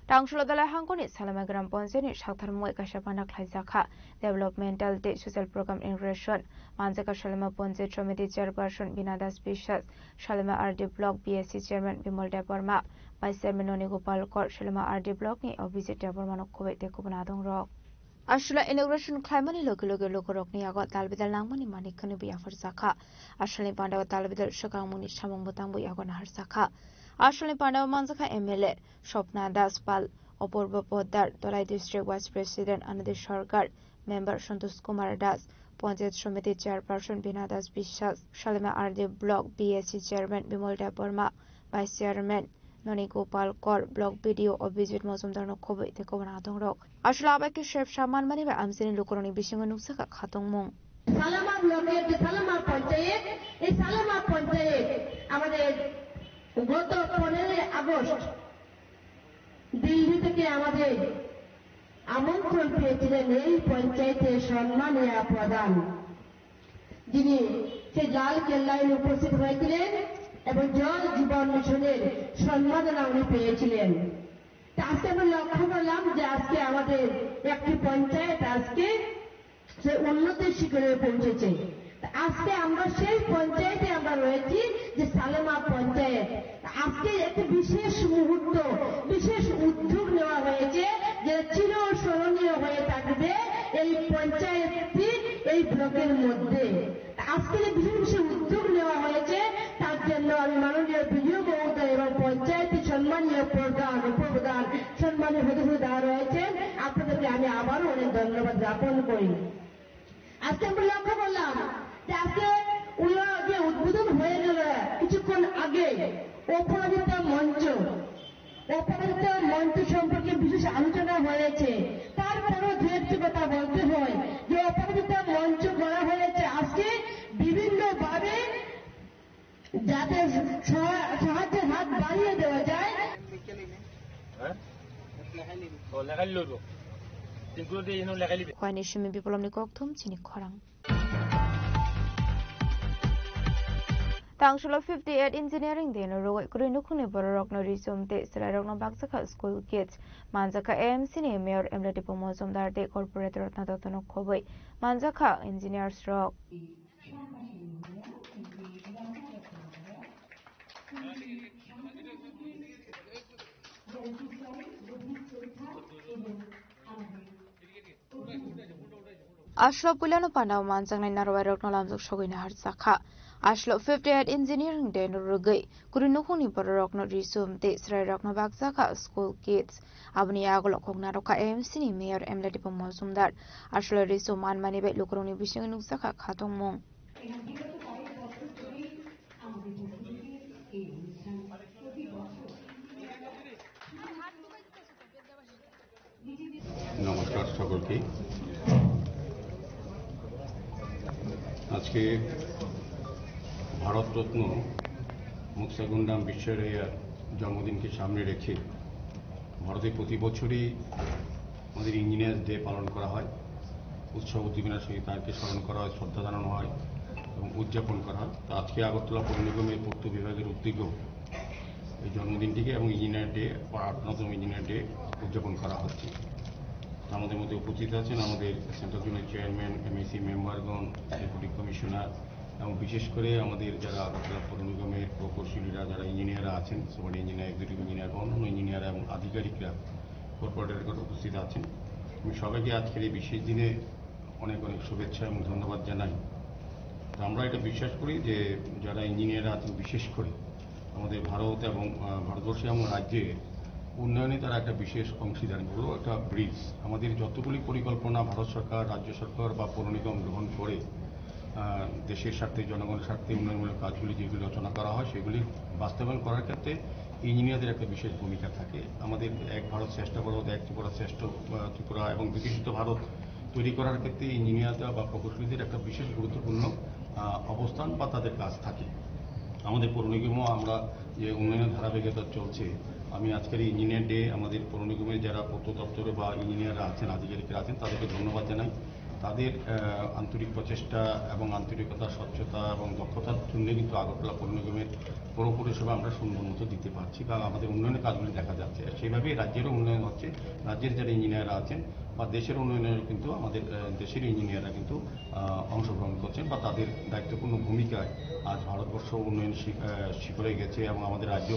Tangsulo dalai hangkoni Salama Gram Panchayat ni sakthar mui kaisa panda khlaijakha. Developmental tei social program inauguration manjakha Salama Panchayat Samiti Chairperson Bina Das Biswas, Salama R D Block B S C Chairman Bimal Debbarma, Vice Chairman Noni Gopal Kor, Salama R D Block ni Abhijit Debbarma no khoboi tei kubun adong rok. Aswla inauguration khlaimani loge loge lukurokni yago dalbidal nangmani manwi khwnwi bo yapharjakha. Aswlani pandao dalbidal swkangmungni samung bwtangbo yago naharjakha. Aswlani pandao manjakha M L A Swapna Das Pal, Apurba Poddar, Dholai District Vice President Anandi Sarkar, Member Santosh Kumar Das, Panchayat Samiti Chairperson Bina Das Biswas, Salima R D Block B S C Chairman Bimal Debbarma, Vice Chairman Noni Gopal Kor, Block B D O Abhijit Mojumdar no khoboi tei kubun adong rok. Aswla abai khe sep sa manmani bai amchini lukurokni bisingo nukjakha khatungmung. Salama block-এর যে সালামা পঞ্চায়েত, এই সালামা পঞ্চায়েত আমাদের গত পনেরোই আগস্ট দিল্লি থেকে আমাদের আমন্ত্রণ পেয়েছিলেন এই পঞ্চায়েতের সম্মানীয় প্রধান, যিনি সেই লাল কেল্লায় উপস্থিত হয়েছিলেন এবং জল জীবন মিশনের সম্মাননা উনি পেয়েছিলেন। তা আজকে আমরা লক্ষ্য করলাম যে আজকে আমাদের একটি পঞ্চায়েত আজকে সে উন্নতির শিখরে পৌঁছেছে। তা আজকে আমরা সেই পঞ্চায়েতে আমরা রয়েছি, যে সালেমা পঞ্চায়েত। আজকে একটি বিশেষ মুহূর্ত, বিশেষ উদ্যোগ নেওয়া হয়েছে, যেটা চিরস্মরণীয় হয়ে থাকবে এই পঞ্চায়েতটি, এই ব্লকের মধ্যে। আজকে যে বিশেষ বিশেষ উদ্যোগ নেওয়া হয়েছে, তার জন্য আমি মাননীয় বিডিও মহোদয় এবং পঞ্চায়েত সম্মানীয় প্রধান, উপপ্রধান, সম্মানীয় সদস্য যারা রয়েছেন, আপনাদেরকে আমি আবারও অনেক ধন্যবাদ জ্ঞাপন করি। আজকে আমরা লক্ষ্য করলাম যে আজকে উল্লা-, যে উদ্বোধন হয়ে গেল কিছুক্ষণ আগে, অপরাজিতা মঞ্চ, অপরাজিতা মঞ্চ সম্পর্কে বিশেষ আলোচনা হয়েছে। তারপরেও দু একটি কথা বলতে হয় যে অপরাজিতা মঞ্চ করা হয়েছে আজকে বিভিন্নভাবে যাতে সহা-, সাহায্যের হাত বাড়িয়ে দেওয়া যায়। হ্যাঁ? ও, লেখাই লইব। তিনগুলো দিয়ে এনে লেখাই লিবে। Hwani simi bipolomni kokthum chini khorang. Tangsulo fifty eight engineering day no rogoi kwrwi nukhungni bororokno risum tei chwrairokno bakjakha school kids. Manjakha A M C ni mayor M L A Dipo Mojumdar tei corporator Ratna Dotto no khoboi manjakha engineers rok. Aswk puilano pandao manjaknai narwuirokno lamjak sogwi naharjakha. Aswk fifty eight engineering day no rwgwi kwrwi nukhungni bororokno risum tei chwrairokno bakjakha school kids. Aboni yagulo kok narwkha A M C ni mayor M L A Dipo Mojumdar. Aswk risum manmani bai lukurokni bisingo nukjakha khatungmung. নমস্কার সকলকে। আজকে ভারতরত্ন মুক্তাগুন্ডাম বিশ্বেশ্বরাইয়ার জন্মদিনকে সামনে রেখে ভারতে প্রতি বছরই আমাদের ইঞ্জিনিয়ার্স ডে পালন করা হয়। উৎসাহ উদ্দীপনার সঙ্গে তাকে স্মরণ করা হয়, শ্রদ্ধা জানানো হয় এবং উদযাপন করা হয়। তো আজকে আগরতলা পৌর নিগমের পূর্ত বিভাগের উদ্যোগেও এই জন্মদিনটিকে এবং ইঞ্জিনিয়ার ডে বা আটান্নতম ইঞ্জিনিয়ার ডে উদযাপন করা হচ্ছে। তো আমাদের মধ্যে উপস্থিত আছেন আমাদের সেন্ট্রাল জোনের চেয়ারম্যান, এমএসি মেম্বারগণ, ডেপুটি কমিশনার এবং বিশেষ করে আমাদের যারা আগরতলা পৌর নিগমের প্রকৌশলীরা, যারা ইঞ্জিনিয়াররা আছেন, সুপার ইঞ্জিনিয়ার, এক্সিকিউটিভ ইঞ্জিনিয়ার বা অন্যান্য ইঞ্জিনিয়ার এবং আধিকারিকরা কর্পোরেটর উপস্থিত আছেন। আমি সবাইকে আজকের এই বিশেষ দিনে অনেক অনেক শুভেচ্ছা এবং ধন্যবাদ জানাই। তো আমরা এটা বিশ্বাস করি যে যারা ইঞ্জিনিয়ার আছেন বিশেষ করে, আমাদের ভারত এবং, আহ, ভারতবর্ষে এমন রাজ্যে উন্নয়নে তারা একটা বিশেষ অংশীদারি, বড় একটা ব্রিজ। আমাদের যতগুলি পরিকল্পনা ভারত সরকার, রাজ্য সরকার বা পৌর নিগম গ্রহণ করে, আহ, দেশের স্বার্থে, জনগণের স্বার্থে উন্নয়নমূলক কাজগুলি যেগুলি রচনা করা হয়, সেগুলি বাস্তবায়ন করার ক্ষেত্রে ইঞ্জিনিয়ারদের একটা বিশেষ ভূমিকা থাকে। আমাদের এক ভারত শ্রেষ্ঠ ভারত, এক ত্রিপুরা শ্রেষ্ঠ, আহ, ত্রিপুরা এবং বিকশিত ভারত তৈরি করার ক্ষেত্রে ইঞ্জিনিয়াররা বা প্রকৌশলীদের একটা বিশেষ গুরুত্বপূর্ণ, আহ, অবস্থান বা তাদের কাজ থাকে। আমাদের পৌর নিগমও আমরা যে উন্নয়নের ধারাবাহিকতা চলছে, আমি আজকের এই ইঞ্জিনিয়ার ডে আমাদের পৌর নিগমের যারা পূর্ত দপ্তরে বা ইঞ্জিনিয়াররা আছেন, আধিকারিকরা আছেন, তাদেরকে ধন্যবাদ জানাই। তাদের, আহ, আন্তরিক প্রচেষ্টা এবং আন্তরিকতা, স্বচ্ছতা এবং দক্ষতার জন্য কিন্তু আগরতলা পৌর নিগমের পৌর পরিষেবা আমরা সুন্দর মতো দিতে পারছি বা আমাদের উন্নয়নের কাজগুলি দেখা যাচ্ছে। আর সেইভাবেই রাজ্যেরও উন্নয়ন হচ্ছে, রাজ্যের যারা ইঞ্জিনিয়াররা আছেন বা দেশের উন্নয়নেও কিন্তু আমাদের, আহ, দেশের ইঞ্জিনিয়াররা কিন্তু, আহ, অংশগ্রহণ করছেন বা তাদের দায়িত্বপূর্ণ ভূমিকায় আজ ভারতবর্ষ উন্নয়ন শি-, আহ, শিখরে গেছে এবং আমাদের রাজ্য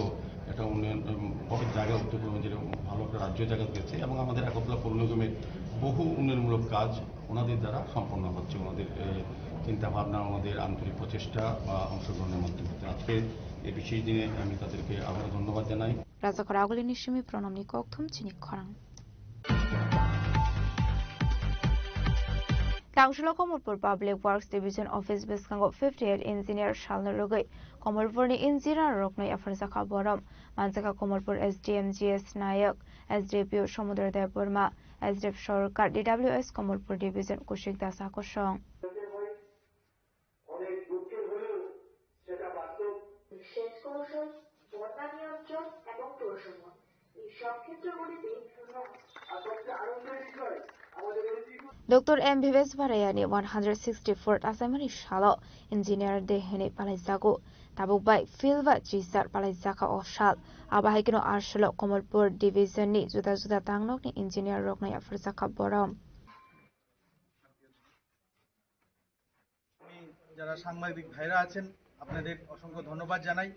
একটা উন্নয়ন, উম, বড় জায়গা উত্তর পূর্বাঞ্চলে ভালো একটা রাজ্য জায়গা গেছে এবং আমাদের আগরতলা পৌর নিগমের বহু উন্নয়নমূলক কাজ ওনাদের দ্বারা সম্পন্ন হচ্ছে, ওনাদের, এ, চিন্তাভাবনা, ওনাদের আন্তরিক প্রচেষ্টা বা অংশগ্রহণের মাধ্যমে। তো আজকে এই বিশেষ দিনে আমি তাদেরকে আবারও ধন্যবাদ জানাই। Rajakhor agulini simi pronomni kokthum chini khorang. Tangshilo Komolpur Public Works Division Office bwskango fifty eight engineer salno rwgwi Komolpurni engineer rokno yapharjakha borom. Manjakha Komolpur S D M G S Nayak, S D P O Samudra Debbarma, S D F Sorkar, D W S Komolpur Division Kushik Das Akosong. অনেক দুঃখের হলেও সেটা বাস্তব। সেচ কৌশল, বন্যা নিয়ন্ত্রণ এবং প্রশমন, এই সব ক্ষেত্রগুলিতে আর সবচেয়ে আনন্দের বিষয়, আমাদের এই Doctor M Bhives Bharayani one hundred sixty-fourth achaimani salo Engineer Day hwnwi palaijago. Tabuk bai field ba chisar palaijakha o sal. Abo hai kheno a salo Komolpur Division ni juda juda tangnokni engineer rokno yapharjakha borom. আমি যারা সাংবাদিক ভাইরা আছেন, আপনাদের অসংখ্য ধন্যবাদ জানাই,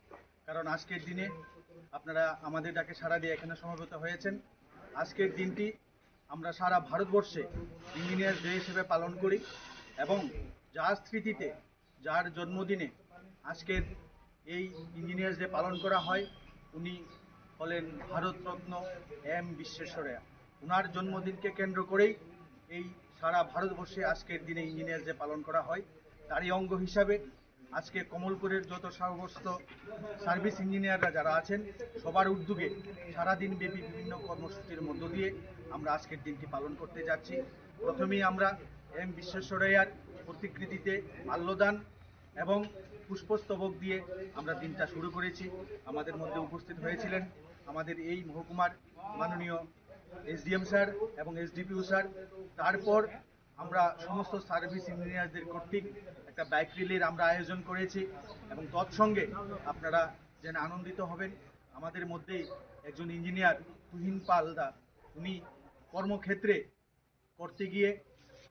কারণ আজকের দিনে আপনারা আমাদের ডাকে সাড়া দিয়ে এখানে সমবেত হয়েছেন। আজকের দিনটি আমরা সারা ভারতবর্ষে ইঞ্জিনিয়ার ডে হিসেবে পালন করি এবং যার স্মৃতিতে, যার জন্মদিনে আজকের এই ইঞ্জিনিয়ার্স ডে পালন করা হয়, উনি হলেন ভারতরত্ন এম বিশ্বেশ্বরৈয়া। ওনার জন্মদিনকে কেন্দ্র করেই এই সারা ভারতবর্ষে আজকের দিনে ইঞ্জিনিয়ার্স ডে পালন করা হয়। তারই অঙ্গ হিসাবে আজকে কমলপুরের যত সমস্ত সার্ভিস ইঞ্জিনিয়াররা যারা আছেন, সবার উদ্যোগে সারাদিন ব্যাপী বিভিন্ন কর্মসূচির মধ্য দিয়ে আমরা আজকের দিনটি পালন করতে যাচ্ছি। প্রথমেই আমরা এম বিশ্বেশ্বরৈয়ার প্রতিকৃতিতে মাল্যদান এবং পুষ্পস্তবক দিয়ে আমরা দিনটা শুরু করেছি। আমাদের মধ্যে উপস্থিত হয়েছিলেন আমাদের এই মহকুমার মাননীয় এসডিএম স্যার এবং এসডিপিও স্যার। তারপর আমরা সমস্ত সার্ভিস ইঞ্জিনিয়ারদের কর্তৃক একটা বাইক র্যালির আমরা আয়োজন করেছি এবং তৎসঙ্গে আপনারা জেনে আনন্দিত হবেন, আমাদের মধ্যেই একজন ইঞ্জিনিয়ার তুহিন পাল দা, উনি কর্মক্ষেত্রে করতে গিয়ে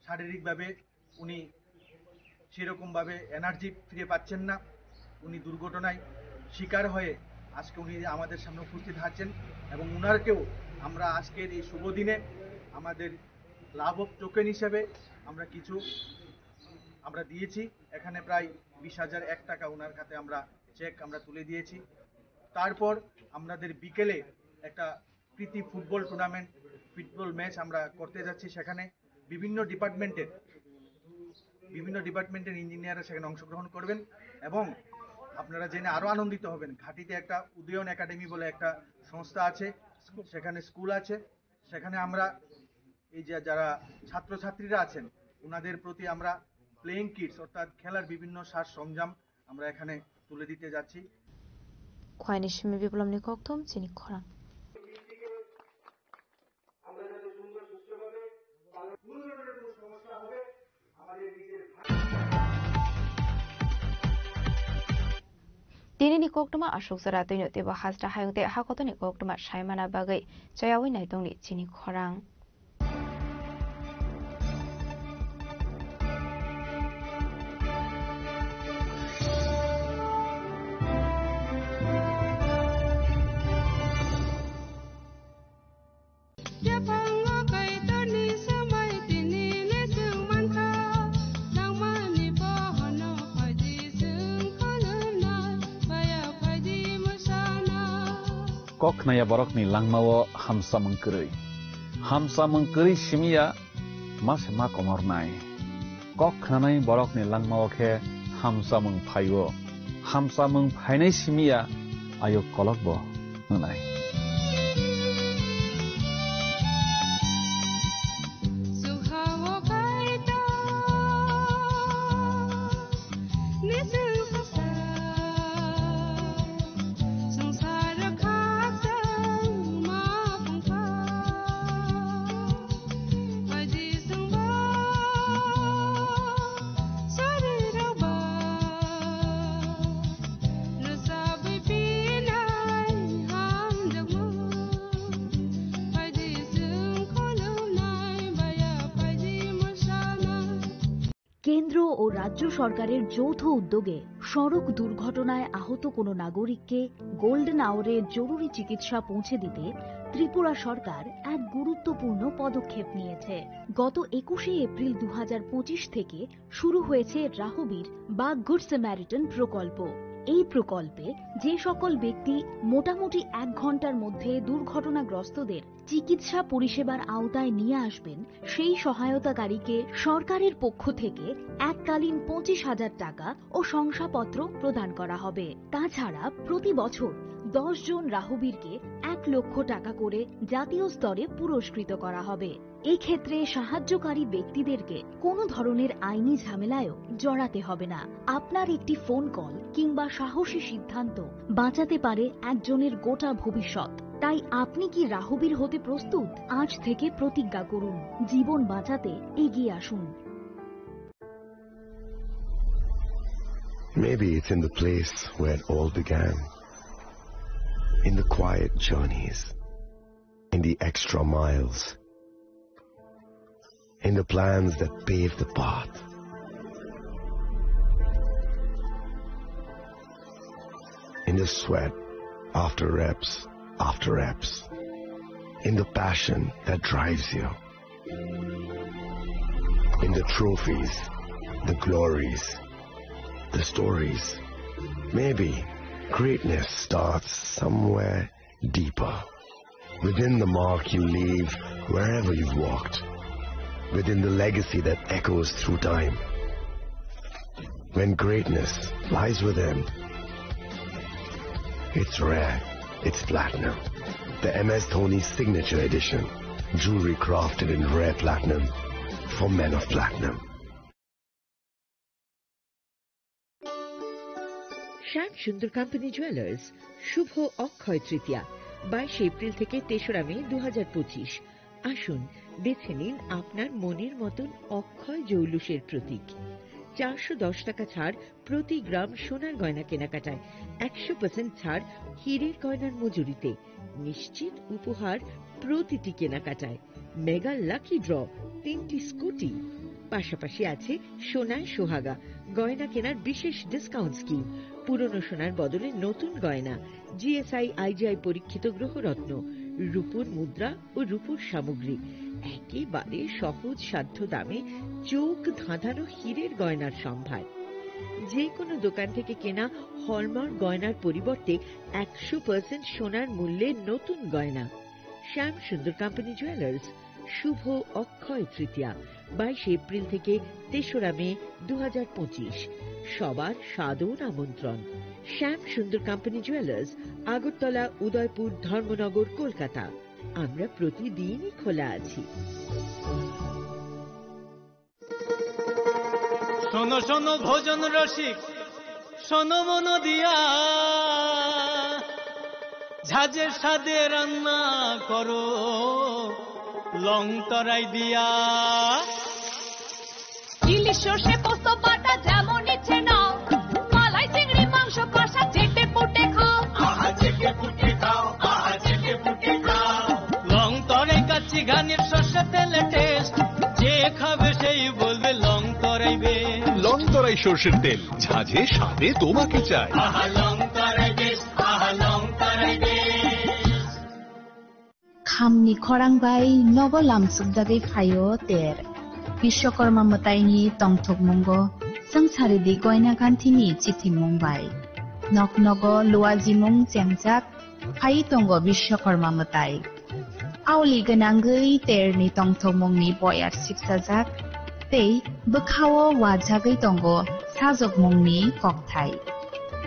শারীরিকভাবে উনি সেরকমভাবে এনার্জি ফিরে পাচ্ছেন না। উনি দুর্ঘটনায় শিকার হয়ে আজকে উনি আমাদের সামনে উপস্থিত আছেন এবং ওনারকেও আমরা আজকের এই শুভ দিনে আমাদের লাভ অফ টোকেন হিসেবে আমরা কিছু আমরা দিয়েছি। এখানে প্রায় বিশ হাজার এক টাকা ওনার খাতে আমরা চেক আমরা তুলে দিয়েছি। তারপর আমাদের বিকেলে একটা প্রীতি ফুটবল টুর্নামেন্ট, ফুটবল ম্যাচ আমরা করতে যাচ্ছি। সেখানে বিভিন্ন ডিপার্টমেন্টের, বিভিন্ন ডিপার্টমেন্টের ইঞ্জিনিয়াররা সেখানে অংশগ্রহণ করবেন এবং আপনারা জেনে আরও আনন্দিত হবেন। ঘাটিতে একটা উদয়ন একাডেমি বলে একটা সংস্থা আছে, সেখানে স্কুল আছে, সেখানে আমরা এই যে যারা ছাত্রছাত্রীরা আছেন, ওনাদের প্রতি আমরা প্লেয়িং কিটস অর্থাৎ খেলার বিভিন্ন সাজ সরঞ্জাম আমরা এখানে তুলে দিতে যাচ্ছি। Khwaini simi biplopni kokthum chini khorang. Tinini koktwma aswk jora twino teibo hasta hayung tei hakotoni koktwma saimana bagwi chayawi naitongni chini khorang. Kok khnaya borokni langmao hamsamung kwrwi. Hamsamung kwrwi simiya ma se ma komornai. Kok khnanai borokni langmao khe hamsamung phaio. Hamsamung phainai simiya ayuk kolokbo wngnai. কেন্দ্র ও রাজ্য সরকারের যৌথ উদ্যোগে সড়ক দুর্ঘটনায় আহত কোনো নাগরিককে গোল্ডেন আওয়ারে জরুরি চিকিৎসা পৌঁছে দিতে ত্রিপুরা সরকার এক গুরুত্বপূর্ণ পদক্ষেপ নিয়েছে। গত একুশে এপ্রিল দু হাজার পঁচিশ থেকে শুরু হয়েছে রাহবীর বা গুড স্যামারিটান প্রকল্প। এই প্রকল্পে যে সকল ব্যক্তি মোটামুটি এক ঘন্টার মধ্যে দুর্ঘটনাগ্রস্তদের চিকিৎসা পরিষেবার আওতায় নিয়ে আসবেন, সেই সহায়তাকারীকে সরকারের পক্ষ থেকে এককালীন পঁচিশ হাজার টাকা ও শংসাপত্র প্রদান করা হবে। তাছাড়া প্রতি বছর দশ জন রাহবীরকে এক লক্ষ টাকা করে জাতীয় স্তরে পুরস্কৃত করা হবে। এক্ষেত্রে সাহায্যকারী ব্যক্তিদেরকে কোনো ধরনের আইনি ঝামেলায়ও জড়াতে হবে না। আপনার একটি ফোন কল কিংবা সাহসী সিদ্ধান্ত বাঁচাতে পারে একজনের গোটা ভবিষ্যৎ। তাই আপনি কি রাহবীর হতে প্রস্তুত? আজ থেকে প্রতিজ্ঞা করুন, জীবন বাঁচাতে এগিয়ে আসুন। Maybe it's in the place where it all began. In the quiet journeys, in the extra miles, in the plans that pave the path, in the sweat after reps after reps, in the passion that drives you, in the trophies, the glories, the stories. Maybe greatness starts somewhere deeper. Within the mark you leave wherever you've walked. Within the legacy that echoes through time. When greatness lies within, it's rare, it's platinum. The M S Dhoni Signature Edition. Jewelry crafted in rare platinum for men of platinum. শ্যাম সুন্দর company jewellers, শুভ অক্ষয় তৃতীয়া, বাইশে এপ্রিল থেকে তেসরা মে দু হাজার পঁচিশ। আসুন, বেছে নিন আপনার মনের মতন অক্ষয় জৌলুসের প্রতীক। চারশো দশ টাকা ছাড় প্রতি গ্রাম সোনার গয়না কেনাকাটায়, একশো পার্সেন্ট ছাড় হীরের গয়নার মজুরিতে, নিশ্চিত উপহার প্রতিটি কেনাকাটায়। মেগা লাকি ড্র, তিনটি স্কুটি, পাশাপাশি আছে সোনায় সোহাগা, গয়না কেনার বিশেষ ডিসকাউন্ট স্কিম, পুরনো সোনার বদলে নতুন গয়না, G S I, I G I পরীক্ষিত গ্রহরত্ন, রূপোর মুদ্রা ও রূপোর সামগ্রী, একেবারে সহজ সাধ্য দামে চোখ ধাঁধানো হীরের গয়নার সম্ভার। যে কোনো দোকান থেকে কেনা হলমার্ক গয়নার পরিবর্তে একশো পার্সেন্ট সোনার মূল্যে নতুন গয়না। শ্যাম সুন্দর কোম্পানি জুয়েলার্স, শুভ অক্ষয় তৃতীয়া, বাইশে এপ্রিল থেকে তেসরা মে দু হাজার পঁচিশ। সবার সাদর আমন্ত্রণ। শ্যাম সুন্দর কোম্পানি জুয়েলার্স, আগরতলা, উদয়পুর, ধর্মনগর, কলকাতা। আমরা প্রতিদিনই খোলা আছি। শোনো শোনো ভোজন রসিক, শোনো মন দিয়া, ঝাঁঝের স্বাদে রান্না করো লং তরাই দিয়া। ইলিশ সর্ষে পোস্ত বাটা যেমন ইচ্ছে নাও, মালাই চিংড়ি মাংস কষা চেটে পুটে খাও। আহা, চেটে পুটে খাও, আহা, চেটে পুটে খাও। লং তরাই কাচ্চি ঘানির সর্ষে তেলে টেস্ট, যে খাবে সেই বলবে লং তরাই বেশ। লং তরাই সর্ষের তেল, ঝাঁঝে স্বাদে তোমাকে চাই। আহা, লং তরাই বেশ, আহা, লং তরাই বেশ। Khamni khorang bai nogo lamsukjagwi phaio ter. Bishwakarma mwtaini tongthokmungo chwng saridi goina ganthini chithimung bai. Nok nogo luajimung chengjak phai tongo Bishwakarma mwtai. Aoli gwnangwi terni tongthokmungni boyar sipsajak tei bwkhao wajagwi tongo sajokmungni kokthai.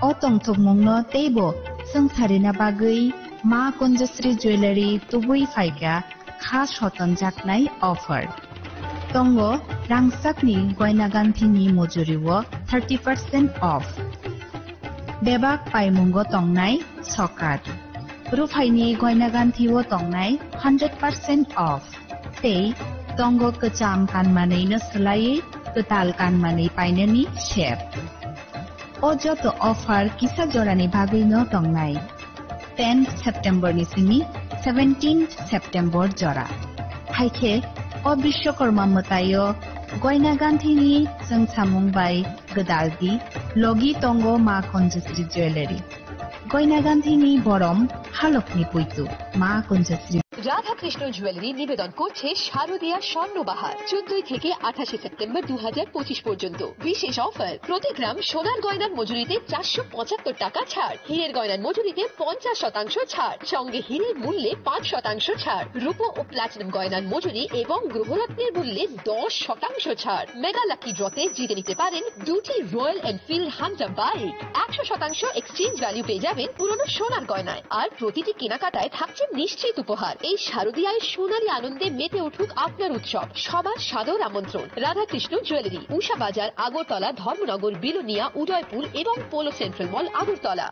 O tongthokmungno teibo swngcharina bagwi Ma Kunjasri Jewellery tubui phaikha kha sotonjaknai offer. Tongo rangchakni goina ganthini mujuriwo thirty percent off. Bebak paimungo tongnai sokat. Ruphaini goina ganthio tongnai hundred percent off. Tei tongo kwcham kanmanwino swlaiwi kwtal kanmanwi painani sep. O joto offer kisa jorani bagwino tongnai. Tenth September ni simi seventeenth September jora. Haikhe o Bishwakarma mwtaio goina ganthini chwngsamung bai gwdaldi logi tongo Ma Kunjasri Jewellery. Goina ganthini borom halokni puitu Ma Kunjasri. Radhakrishna jewellery নিবেদন করছে শারদীয়া স্বর্ণবাহার চোদ্দই থেকে আঠাশে সেপ্টেম্বর দু হাজার পঁচিশ পর্যন্ত। বিশেষ অফার, প্রতি গ্রাম সোনার গয়নার মজুরিতে চারশো পঁচাত্তর টাকা ছাড়, হীরের গয়নার মজুরিতে পঞ্চাশ শতাংশ ছাড়, সঙ্গে হীরের মূল্যে পাঁচ শতাংশ ছাড়, রূপো ও প্লাটিনাম গয়নার মজুরি এবং গ্রহরত্নের মূল্যে দশ শতাংশ ছাড়। মেগা লাকি ড্রতে জিতে নিতে পারেন দুটি রয়্যাল এনফিল্ড হান্টার বাইক, একশো শতাংশ এক্সচেঞ্জ ভ্যালু পেয়ে যাবেন পুরনো সোনার গয়নায়। আর প্রতিটি কেনাকাটায় থাকছে নিশ্চিত উপহার। এই শারদীয়ায় সোনালী আনন্দে মেতে উঠুক আপনার উৎসব। সবার সাদর আমন্ত্রণ। রাধাকৃষ্ণ জুয়েলারি, উষা বাজার, আগরতলা, ধর্মনগর, বিলোনিয়া, উদয়পুর এবং পোলো সেন্ট্রাল মল, আগরতলা।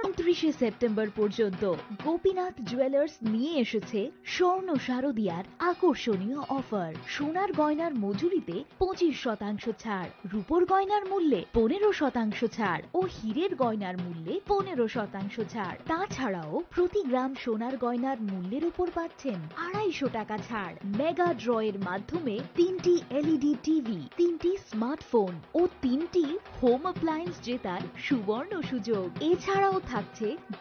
ঊনত্রিশে সেপ্টেম্বর পর্যন্ত গোপীনাথ জুয়েলার্স নিয়ে এসেছে স্বর্ণ শারদীয়ার আকর্ষণীয় অফার। সোনার গয়নার মজুরিতে পঁচিশ শতাংশ ছাড়, রূপোর গয়নার মূল্যে পনেরো শতাংশ ছাড় ও হীরের গয়নার মূল্যে পনেরো শতাংশ ছাড়। তাছাড়াও প্রতি গ্রাম সোনার গয়নার মূল্যের উপর পাচ্ছেন আড়াইশো টাকা ছাড়। মেগা ড্র এর মাধ্যমে তিনটি এলইডি টিভি, তিনটি স্মার্টফোন ও তিনটি হোম অ্যাপ্লায়েন্স জেতার সুবর্ণ সুযোগ। এছাড়াও থাকছে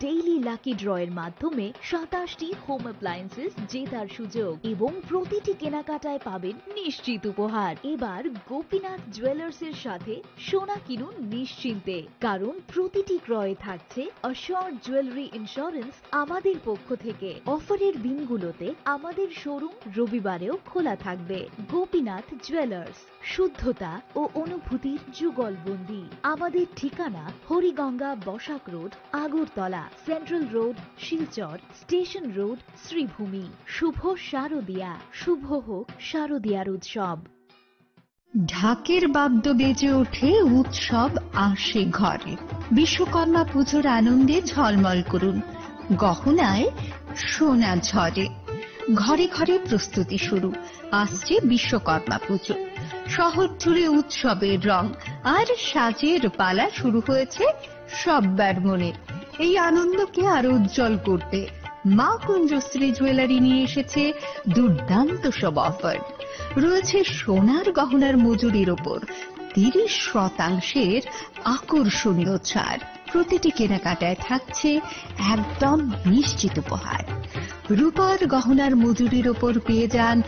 ডেইলি লাকি ড্র এর মাধ্যমে সাতাশটি হোম অ্যাপ্লায়েন্সেস জেতার সুযোগ এবং প্রতিটি কেনাকাটায় পাবেন নিশ্চিত উপহার। এবার গোপীনাথ জুয়েলার্স এর সাথে সোনা কিনুন নিশ্চিন্তে, কারণ প্রতিটি ক্রয়ে থাকছে অ্যাসিওরড জুয়েলারি ইন্স্যুরেন্স আমাদের পক্ষ থেকে। অফারের দিনগুলোতে আমাদের শোরুম রবিবারেও খোলা থাকবে। গোপীনাথ জুয়েলার্স, শুদ্ধতা ও অনুভূতির যুগলবন্দি। আমাদের ঠিকানা Hariganga Basak road, Agartala, central road, Silchar, station road, Sribhumi. শুভ শারদিয়া, শুভ হোক শারদিয়ার উৎসব। ঢাকের বাদ্য বেজে ওঠে, উৎসব আসে ঘরে। বিশ্বকর্মা পুজোর আনন্দে ঝলমল করুন, গহনায় সোনা ঝরে। ঘরে ঘরে প্রস্তুতি শুরু, আসছে বিশ্বকর্মা পুজো। শহর জুড়ে উৎসবের রং আর সাজের পালা শুরু হয়েছে সব্বার মনে। এই আনন্দকে আরো উজ্জ্বল করতে মা কুঞ্জশ্রী জুয়েলারি নিয়ে এসেছে দুর্দান্ত সব অফার। রয়েছে সোনার গহনার মজুরির ওপর তিরিশ শতাংশের আকর্ষণীয় ছাড়। প্রতিটি কেনাকাটায় থাকছে একদম নিশ্চিত উপহার। রূপার গহনার মজুরির ওপর পেয়ে যান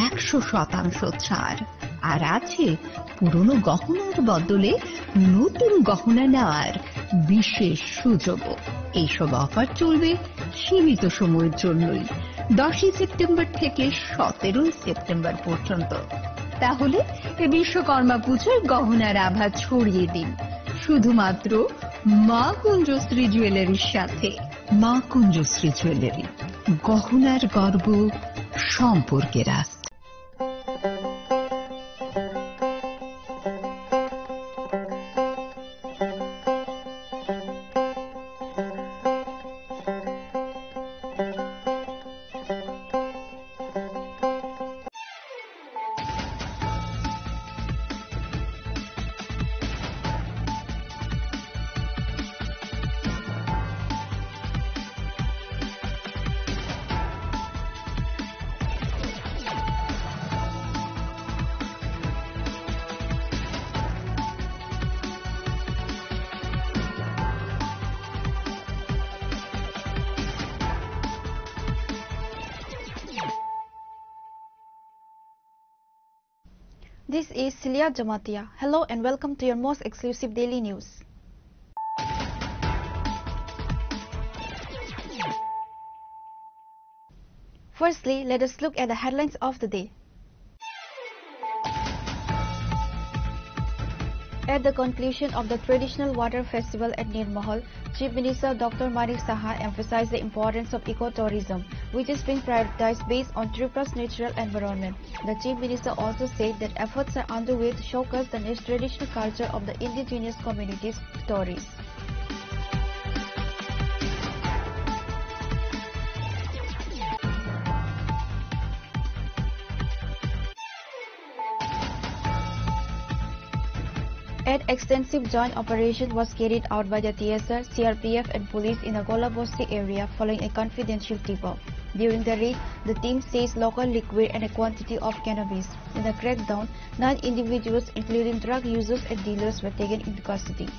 একশো শতাংশ ছাড়। আর আছে পুরনো গহনার বদলে নতুন গহনা নেওয়ার বিশেষ সুযোগও। এইসব অফার চলবে সীমিত সময়ের জন্যই, দশই সেপ্টেম্বর থেকে সতেরোই সেপ্টেম্বর পর্যন্ত। তাহলে এ বিশ্বকর্মা পুজোয় গহনার আভা ছড়িয়ে দিন শুধুমাত্র মা কুঞ্জশ্রী জুয়েলারির সাথে। মা কুঞ্জশ্রী জুয়েলারি, গহনার গর্ব, সম্পর্কের আস্থা। This is Celia Jamatia. Hello and welcome to your most exclusive daily news. Firstly, let us look at the headlines of the day. At the conclusion of the traditional water festival at Nirmahal, Chief Minister Doctor Manik Saha emphasized the importance of ecotourism, which is being prioritized based on Tripura's natural environment. The Chief Minister also said that efforts are underway to showcase the traditional culture of the indigenous communities to tourists. An extensive joint operation was carried out by the T S R, C R P F and police in the Golabosti area following a confidential tip-off. During the raid, the team seized local liquid and a quantity of cannabis. In the crackdown, nine individuals, including drug users and dealers, were taken into custody.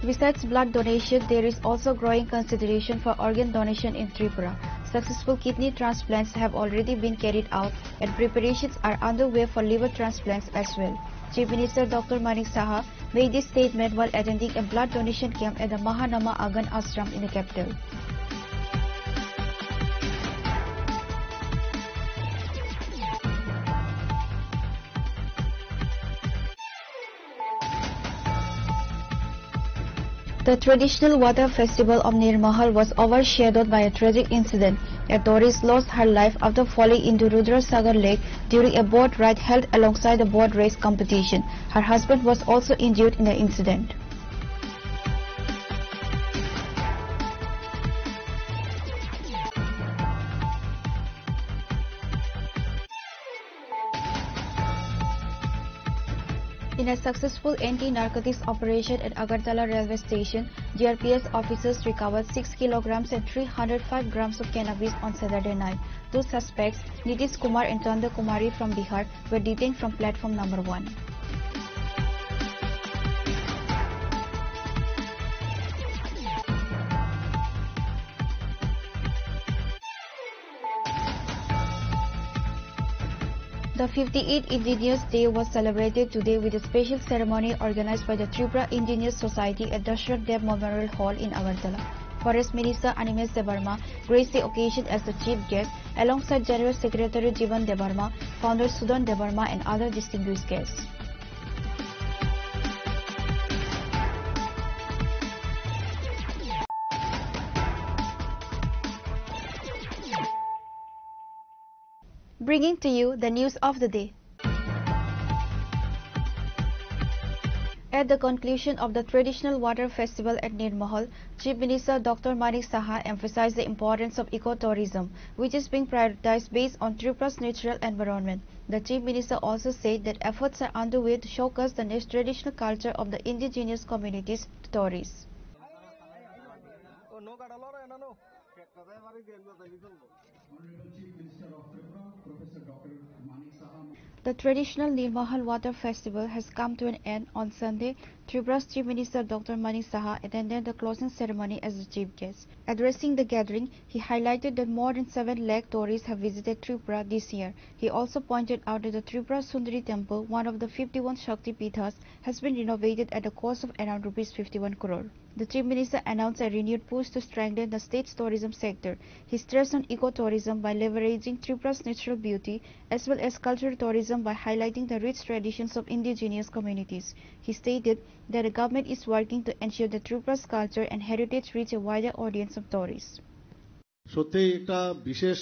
Besides blood donation, there is also growing consideration for organ donation in Tripura. Successful kidney transplants have already been carried out, and preparations are underway for liver transplants as well. Chief Minister Doctor Manik Saha made this statement while attending a blood donation camp at the Mahanama Agan Ashram in the capital. The traditional water festival of Nirmahal was overshadowed by a tragic incident. A tourist lost her life after falling into Rudrasagar Lake during a boat ride held alongside the boat race competition. Her husband was also injured in the incident. In a successful anti-narcotics operation at Agartala railway station, G R P S officers recovered six kilograms and three hundred five grams of cannabis on Saturday night. Two suspects, Nitish Kumar and Chanda Kumari from Bihar, were detained from platform number one. The fifty-eighth Engineers Day was celebrated today with a special ceremony organized by the Tripura Engineers Society at Dashrath Deb Memorial Hall in Agartala. Forest Minister Animesh Debbarma graced the occasion as the chief guest, alongside General Secretary Jivan Debbarma, founder Sudan Debbarma, and other distinguished guests. Bringing to you the news of the day. At the conclusion of the traditional water festival at Nirmahal, Chief Minister Doctor Manik Saha emphasized the importance of ecotourism, which is being prioritized based on Tripura's natural environment. The Chief Minister also said that efforts are underway to showcase the nat-, traditional culture of the indigenous communities to tourists. The traditional Nirmahal Water Festival has come to an end on Sunday. Tripura's Chief Minister Doctor Manik Saha attended the closing ceremony as the chief guest. Addressing the gathering, he highlighted that more than seven lakh tourists have visited Tripura this year. He also pointed out that the Tripura Sundari Temple, one of the fifty-one Shakti Pithas, has been renovated at a cost of around rupees fifty-one crore. The Chief Minister announced a renewed push to strengthen the state's tourism sector. He stressed on ecotourism by leveraging Tripura's natural beauty as well as cultural tourism by highlighting the rich traditions of indigenous communities. He stated that the government is working to ensure that Tripura's culture and heritage reach a wider audience of tourists. সত্যি একটা বিশেষ